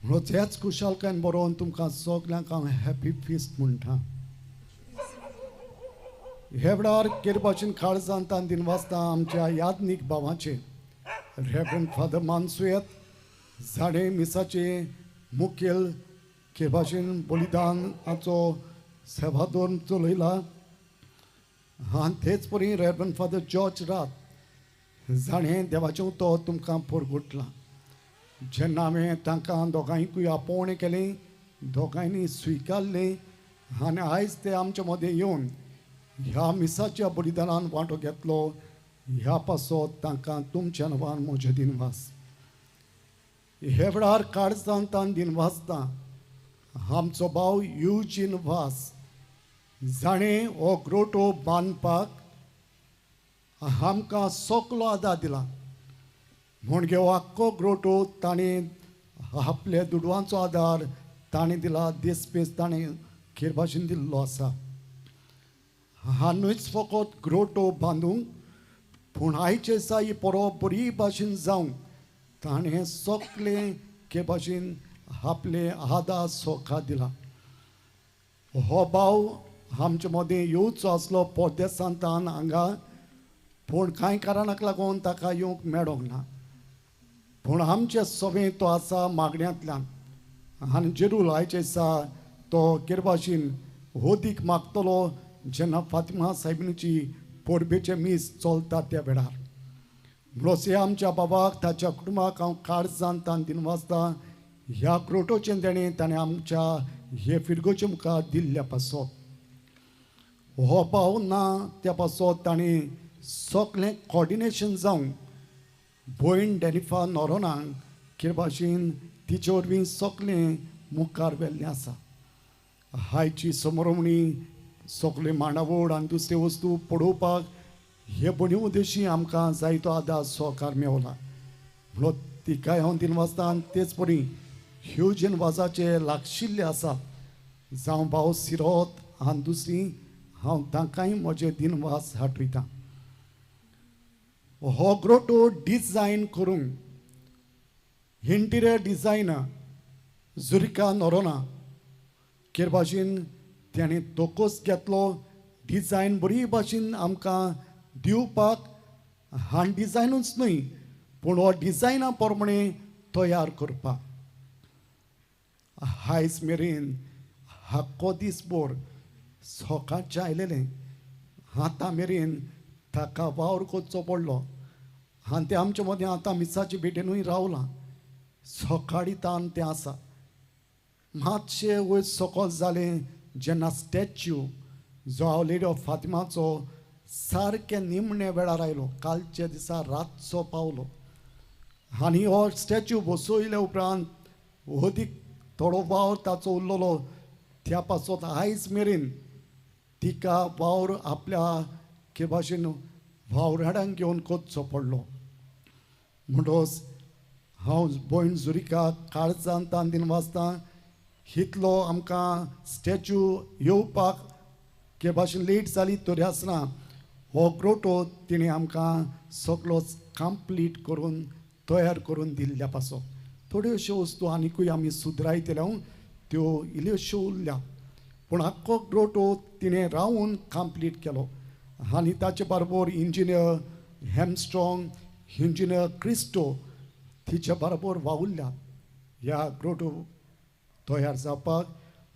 A: म्हणून ह्याच खुशालकायेन बरोवन तुमकां सगल्यांक हांव हॅपी फिस्ट म्हणटा. हे वेळार केरभाशेन काळजांत दिन वाचता आमच्या यादनीक भावाचे रेवरंड फादर मानसुयत जाणें मिसाचे मुखेल केरभाशेन बलिदानाचो सेवादोर चलयला, आनी तेच परी रेवरंड फादर जॉर्ज रात जाणें देवाचें उतर तुमकां परगटलां. जेन्ना हांवें तांकां दोगांयकूय आपोवणें केलें, दोगांयनी स्विकारलें आनी आयज ते आमच्या मदें येवन ह्या मिसाच्या बलिदानान वांटो घेतलो, ह्या पासत तांकां तुमच्या नांवान म्हजें दिनवास. हे वेळार काळजांत दिनवासता आमचो भाव युजीन वास जाणें हो ग्रोटो बांदपाक आमकां सगलो आदार दिला. म्हणगे हो आख्खो ग्रोटो ताणें आपल्या दुडवांचो आदार ताणें दिला, देसपेस ताणें खेर भाशेन दिल्लो आसा. हा न्हूच फकत ग्रोटो बांदूंक, पूण आयचे दिसा ही परब बरी भाशेन जावंक ताणें सगळें के भाशेन आपले आदार सोखा दिला. हो भाव आमचे मदें येवचो आसलो परदेसांतल्यान हांगा, पूण कांय कारणाक लागून ताका येवंक मेळोंक ना. पूण आमचे सवें तो आसा मागण्यांतल्यान आनी जेरूल आयचे दिसा तो केरभाशेन होदीक मागतलो जेन्ना फातिमा सायबिणीची परबेचें मीस चलता त्या वेळार. म्हणून आमच्या बाबाक ताच्या कुटुंबाक हांव काळजांत दिनवासता ह्या ग्रोटोचें देणें ताणें आमच्या हे फिरगोचे मुखार दिल्ल्या पासत. हो भाव ना त्या पासत ताणें सगळें कॉर्डिनेशन जावन भयण डेनिफा नोरोनाक कितें भाशेन तिचे वरवीं सगळें मुखार व्हेल्लें आसा. आयची समरवणी सगळे मांडावळ आनी दुसरे वस्तू पळोवपाक हे बणी उद्देशी आमकां जायतो आदार सहकार मेवला. म्हणून तिकाय हांव दिनवासता. आनी तेच परी ह्युजन वाजाचे लागशिल्ले आसात जावं भाव सिरोत आनी दुसरी, हांव तांकांय म्हजे दिनवास हाटयतां. हो ग्रोटो डिजायन करूंक इंटिरियर डिजायनर जुरिका नोरोना केर भाशेन ताणें तोकोस घेतलो, डिजायन बरी भाशेन आमकां दिवपाक. आनी डिजायनूच न्हय पूण हो डिजायना प्रमाणे तयार करपाक. आयज मेरेन आख्खो दीसभर सकाळचें आयलेलें आतां मेरेन ताका वावर करचो पडलो. आनी तें आमचे मदें आतां मिसाचे भेटेनूय रावलां. सकाळीं तान तें आसा. मातशें वयर सकल जालें जेन्ना स्टॅच्यू जो हांव लेडी ऑफ फातिमाचो सारकें निमणे वेळार आयलो, कालच्या दिसा रातचो पावलो आनी हो स्टॅच्यू बसयल्या उपरांत अदीक थोडो वावर ताचो उरलेलो. त्या पासत आयज मेरेन तिका वावर आपल्या के भाशेन वावराड्यांक घेवन करचो पडलो. म्हणटकच हांव भयण जुरिका काळजांत दिनवासता इतलो आमकां स्टॅच्यू येवपाक के भाशेन लेट जाली तरी आसतना हो ग्रोटो तिणें आमकां सगळोच कंप्लीट करून तयार करून दिल्ल्या पासो थोड्योश्यो वस्तू आनिकूय आमी सुदरायतल्यो त्यो इल्ल्योश्यो उरल्या पूण आख्खो ग्रोटो तिणें रावून कंप्लीट केलो आनी ताचे बरोबर इंजिनियर हेमस्ट्रॉंग इंजिनियर क्रिस्टो तिच्या बरोबर वावुरल्या ह्या ग्रोटो तयार जावपाक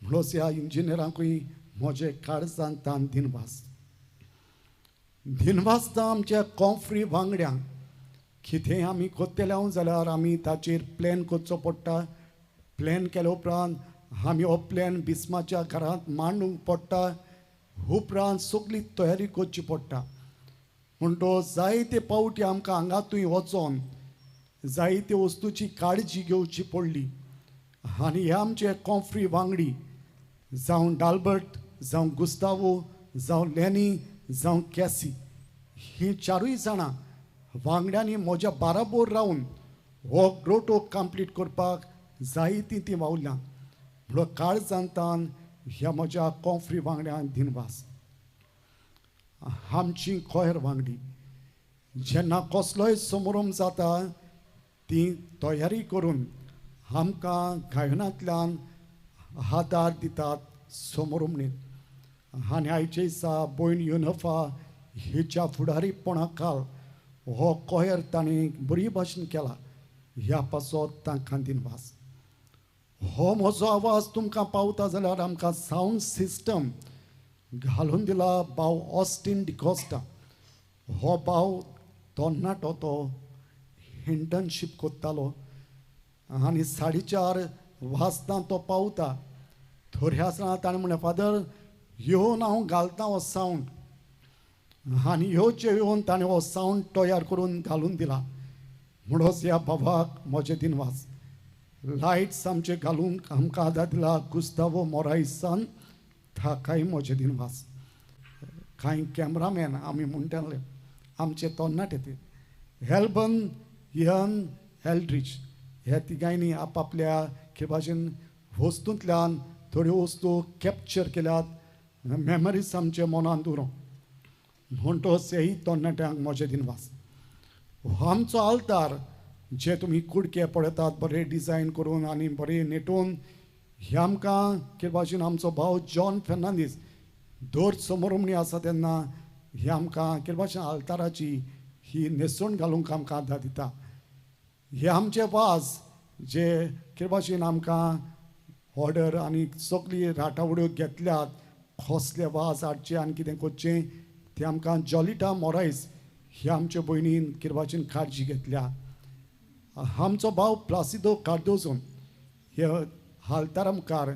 A: म्हणून ह्या इंजिनियरांकूय म्हजे काळजान तान दिनवास दिनवासता आमच्या कॉफ्री वांगड्यांक कितें आमी कोत्तेले जाल्यार आमी ताचेर प्लॅन करचो पडटा प्लॅन केल्या उपरांत आमी हो प्लॅन बिस्माच्या घरांत मांडूंक पडटा उपरांत सगळी तयारी करची पडटा म्हणटो जायते पावटी आमकां हांगा थंय वचोन जायते वस्तूची काळजी घेवची पडली आनी हे आमचे कॉफ्री वांगडी जावं डाल्बर्ट जावं गुस्तावो जावं लॅनी जावं कॅसी ही चारूय जाणां वांगड्यांनी म्हज्या बाराबोर रावन हो ग्रोटो कंप्लीट करपाक जायतीं तीं वावुरल्यां म्हणून काळजान तान ह्या म्हज्या कॉफ्री वांगड्यांक दिनवास. आमची कोयर वांगडी जेन्ना कसलोय समारंभ जाता ती तयारी करून आमकां गायनांतल्यान आदार दितात समारंभणीत आनी आयचे दिसा भयण युनफा हिच्या फुडारीपणा खाल हो कोयर तांणी बरी भाशेन केला ह्या पासत तांकां दिनवास. हो म्हजो आवाज तुमकां पावता जाल्यार आमकां सावंड सिस्टम घालून दिला भाव ऑस्टीन डिकॉस्टा. हो भाव तरणाटो तो इंटर्नशीप करतालो आनी 4:30 वाजता तो पावता थोड्या आसतना ताणें म्हणलें फादर येवन हांव घालता हो सावंड आनी येवचे येवन ताणें हो सावंड तयार करून घालून दिला म्हणून ह्या बाबाक म्हजे दिनवास. लायट्स आमचे घालूंक आमकां आदार दिला गुस्तावो मोरायसान ताकाय म्हजे दिनवास. कांय कॅमरामॅन आमी म्हणटाले आमचे तरणाटे ते हेल्बन यन एल्ड्रिच ह्या तिगांयनी आपआपल्या कितें भाशेन वस्तूंतल्यान थोड्यो वस्तू कॅप्चर केल्यात मेमरीज आमचे मनांत उरों म्हणटोच हेय तरणाट्यांक म्हजे दिनवास. हो आमचो आल्तार जे तुमी कुडके पळयतात बरे डिजायन करून आनी बरे नेटून हे आमकां कितें भाशेन आमचो भाव जॉन फेर्नांदीस दर समारंभणी आसा तेन्ना हे आमकां कितें भाशेन आल्ताराची ही न्हेसवण घालूंक आमकां आदार दिता. हे आमचे वाज जे कितें भाशेन आमकां ऑर्डर आनी सगळी राटावड्यो घेतल्यात कसले वाज हाडचे आनी कितें करचें ते आमकां जॉलिटा मोरायस हे आमचे भयणीन कितें भाशेन काळजी घेतल्या. आमचो भाव प्लासिदो कार्दोजोन हे आल्तारा मुखार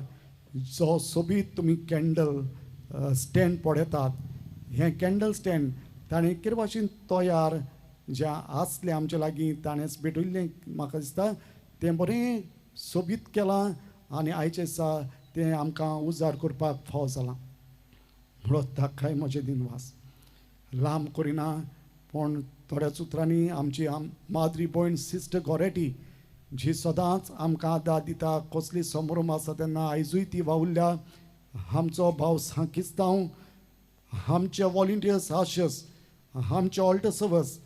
A: जो सोबीत तुमी कॅन्डल स्टँड पळयतात हें कॅन्डल स्टँड ताणें कितें भाशेन तयार जें आसलें आमचे लागीं ताणेंच भेटयल्लें म्हाका दिसता तें बरें सोबीत केलां आनी आयचे दिसा तें आमकां उजार करपाक फावो जालां म्हणून ताकाय म्हजें दिनवास. लांब करिना पूण थोड्याच उतरांनी आमची माद्री भयण सिस्टर गोरेटी जी सदांच आमकां आदार दिता कसली समारंभ आसा तेन्ना आयजूय ती वावुरल्या. आमचो भाव सांकिस्तांव आमचे वॉलंटियर्स आशस आमचे ऑल्टर सर्वस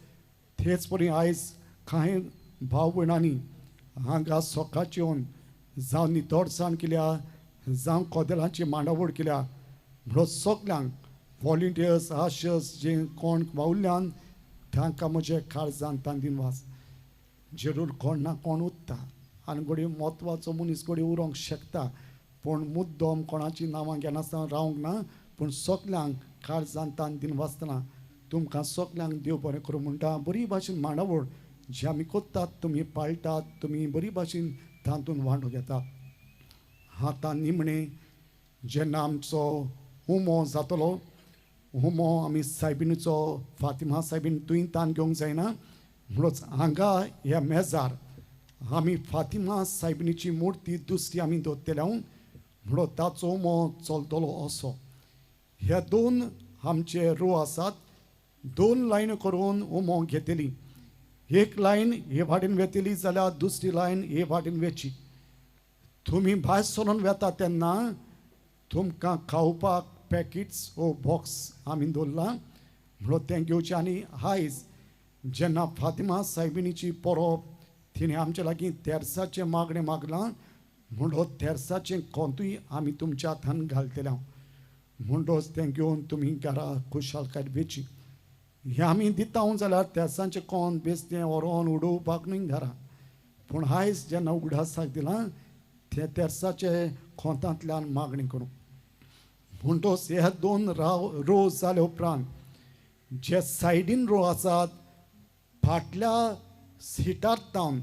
A: तेच परी आयज कांय भाव भयणांनी हांगा सकाळची येवन जावं नितळसाण केल्या जावं कदेलांची मांडावळ केल्या म्हणून सगल्यांक वॉलंटियर्स आशस जे कोण वावुरल्यान तांकां म्हजे काळजान तांकां दिनवास. जरूर कोण ना कोण उत्ता आनी घडये म्हत्वाचो मनीस घडये उरोंक शकता पूण मुद्दम कोणाची नांवां घेनासतना रावंक ना पूण सगल्यांक काळजान तान दिनवासतना तुमकां सगल्यांक देव बरें करूं म्हणटा. बरी भाशेन मांडावळ जी आमी करतात तुमी पाळटात तुमी बरी भाशेन तातूंत वांटो घेतात. आतां निमणें जेन्ना आमचो उमो जातलो उमो आमी सायबिणीचो फातिमा सायबीन तुवें तान घेवंक जायना म्हणूच हांगा ह्या मेजार आमी फातिमा सायबिणीची मुर्ती दुसरी आमी दवरतले म्हणून ताचो उमो चलतलो असो. ह्या दोन आमचे रो आसात दोन लायन करून उमो घेतली एक लायन हे वाटेन वेतली जाल्यार दुसरी लायन हे वाटेन वेची. तुमी भायर सरून वेता तेन्ना तुमकां खावपाक पॅकेट्स वो बॉक्स आमी दवरलां म्हणून तें घेवचें. आनी आयज जेन्ना फातिमा सायबिणीची परब तिणें आमचे लागीं तेर्साचें मागणें मागलां म्हणून तेर्साचें कोंतूय आमी तुमच्या हातान घालतले. म्हणटोच तें घेवन तुमी घरा खुशालकाय वेची. हें आमी दिता जाल्यार तेर्सांचें कोंत बेस्तें व्हरोन उडोवपाक न्हय घरा, पूण आयज जेन्ना उगडासाक दिलां ते तेर्साचे खोंतांतल्यान मागणी करूं. म्हणटोच हे दोन रो जाले उपरांत जे सायडीन रो आसात फाटल्या सिटार तावन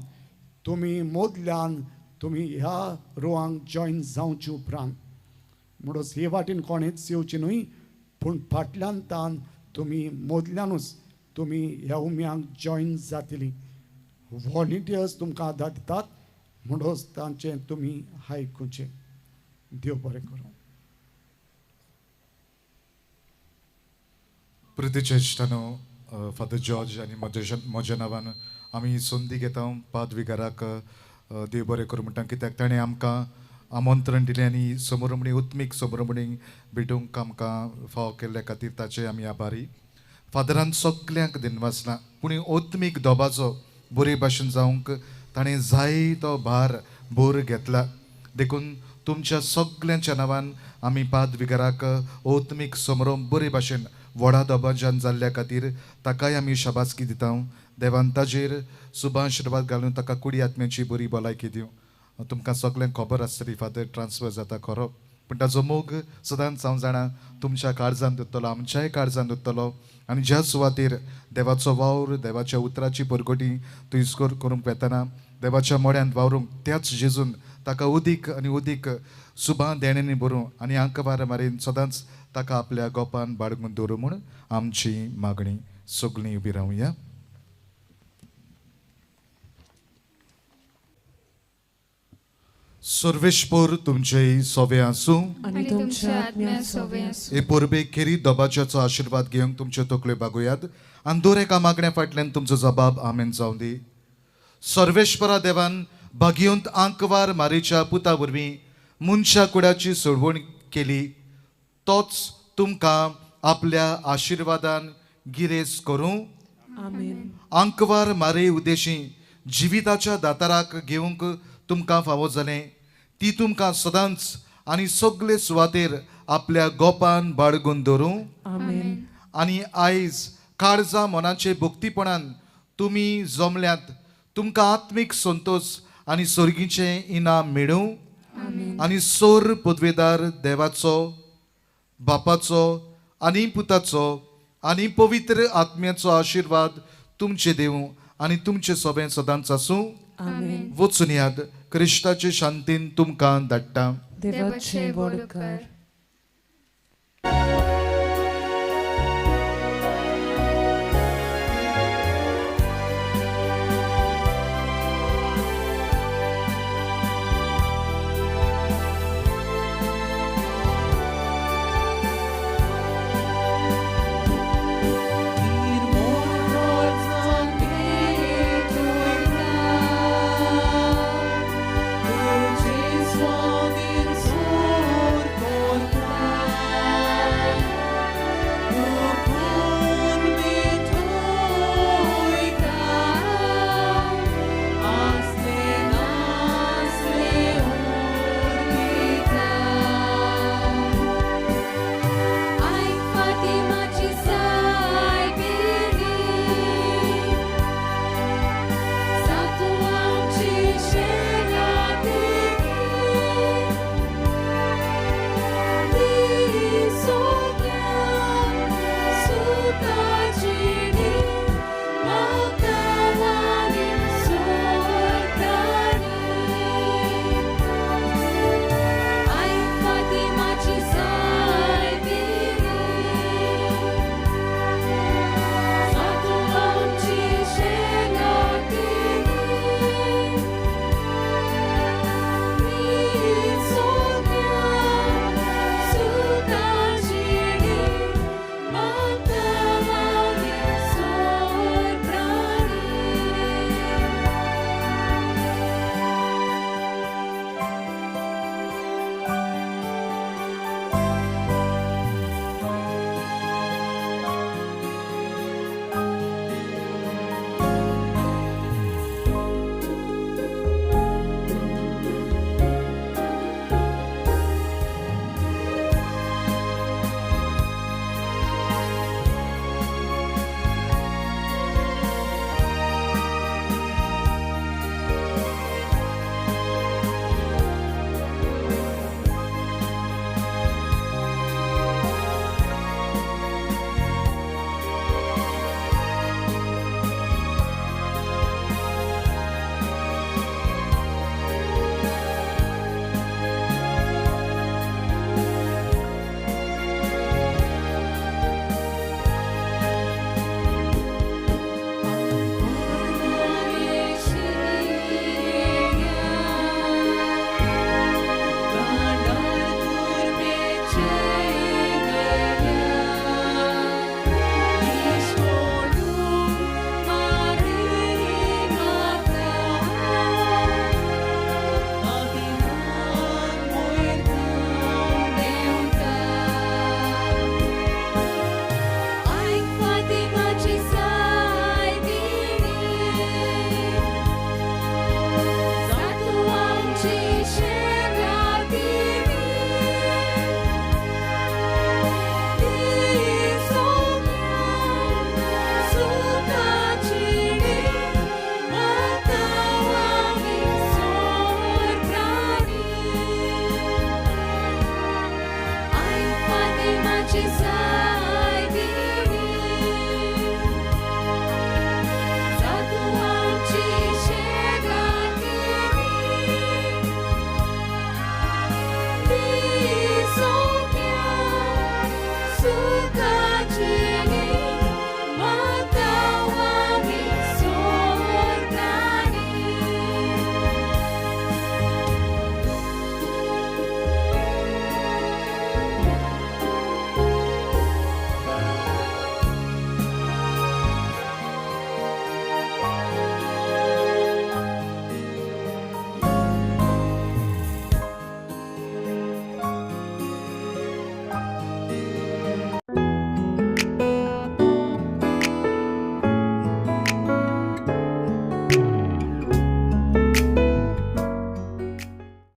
A: तुमी मोदल्यान तुमी ह्या रोवांक जॉयन जावचे उपरांत म्हणून हे वाटेन कोणेच येवचें न्हय, पूण फाटल्यान तान तुमी मोदल्यानूच तुमी ह्या उम्यांक जॉयन जातली. व्हॉलंटियर्स तुमकां आदार दितात म्हणून तांचें तुमी आयकुचें. देव बरें करूं.
B: प्रितीच्या इश्टानो, फादर जॉर्ज आनी म्हज्या नांवान आमी संदी घेता पादविगाराक देव बरें करूं म्हणटा, कित्याक ताणें आमकां आमंत्रण दिलें आनी समोरमणी उत्मीक समोरमणी भेटूंक आमकां फावो केल्ल्या खातीर ताचे आमी आभारी. फादरान सगल्यांक दिनवासला, पूण ओत्मीक दबाजो बरे भाशेन जावंक ताणें जायतो भार भर घेतला. देखून तुमच्या सगल्यांच्या नांवान आमी पादविगाराक ओत्मीक समरोम बरे भाशेन व्हडा दबाज्यान जाल्ल्या खातीर ताकाय आमी शाबासकी दिता. देवान ताजेर सुबा आशिर्वाद घालून ताका कुडी आत्म्याची बरी भलायकी दिवं. तुमकां सगल्यांक खबर आसतली फादर ट्रान्सफर जाता खरो, पूण ताजो मोग सदांच हांव जाणा तुमच्या काळजांत उरतलो, आमच्याय काळजांत उरतलो. आनी ज्या सुवातेर देवाचो वावर, देवाच्या उतराची परगटी थंयसर करूंक वेतना देवाच्या मोड्यांत वावरूंक त्याच जेजून ताका उदीक आनी उदीक सुबां देण्यांनी भरूं आनी आंकवार मारीन सदांच ताका आपल्या गोपान बाळगून दवरूं म्हूण आमची मागणी. सगळीं उबी रावया. सर्वेश्वर तुमचे सोवे आसूं
C: आनी तुमच्या आत्म्या सोवे आसूं.
B: हे परबे खेरीत दबाज्याचो आशिर्वाद घेवंक तुमच्यो तकल्यो बागोयात आनी दर एका मागण्या फाटल्यान तुमचो जबाब आमेन जावं दी. सर्वेश्वरा देवान भागयवंत आंकवार मारीच्या पुता वरवीं मनशा कुडाची सोडवण केली, तोच तुमकां आपल्या आशिर्वादान गिरेस करूं.
C: आमेन.
B: आंकवार मारे उद्देशी जिविताच्या दाताराक घेवंक तुमकां फावो जालें, ती तुमकां सदांच आनी सगळे सुवातेर आपल्या गोपान बाळगून दवरूं.
C: आमेन.
B: आनी आयज काळजा मनाचे भक्तीपणान तुमी जमल्यात, तुमकां आत्मीक संतोश आनी सर्गीचें इनाम मेळूं. आनी सोर पदवेदार देवाचो, बापाचो आनी पुताचो आनी पवित्र आत्म्याचो आशिर्वाद तुमचे दिवं आनी तुमचे सोबें सदांच आसूं.
C: आमेन.
B: वचून याद क्रिस्ताचे शांतीन तुमकां धाडटा.
C: देवाचे व्हड उपकार.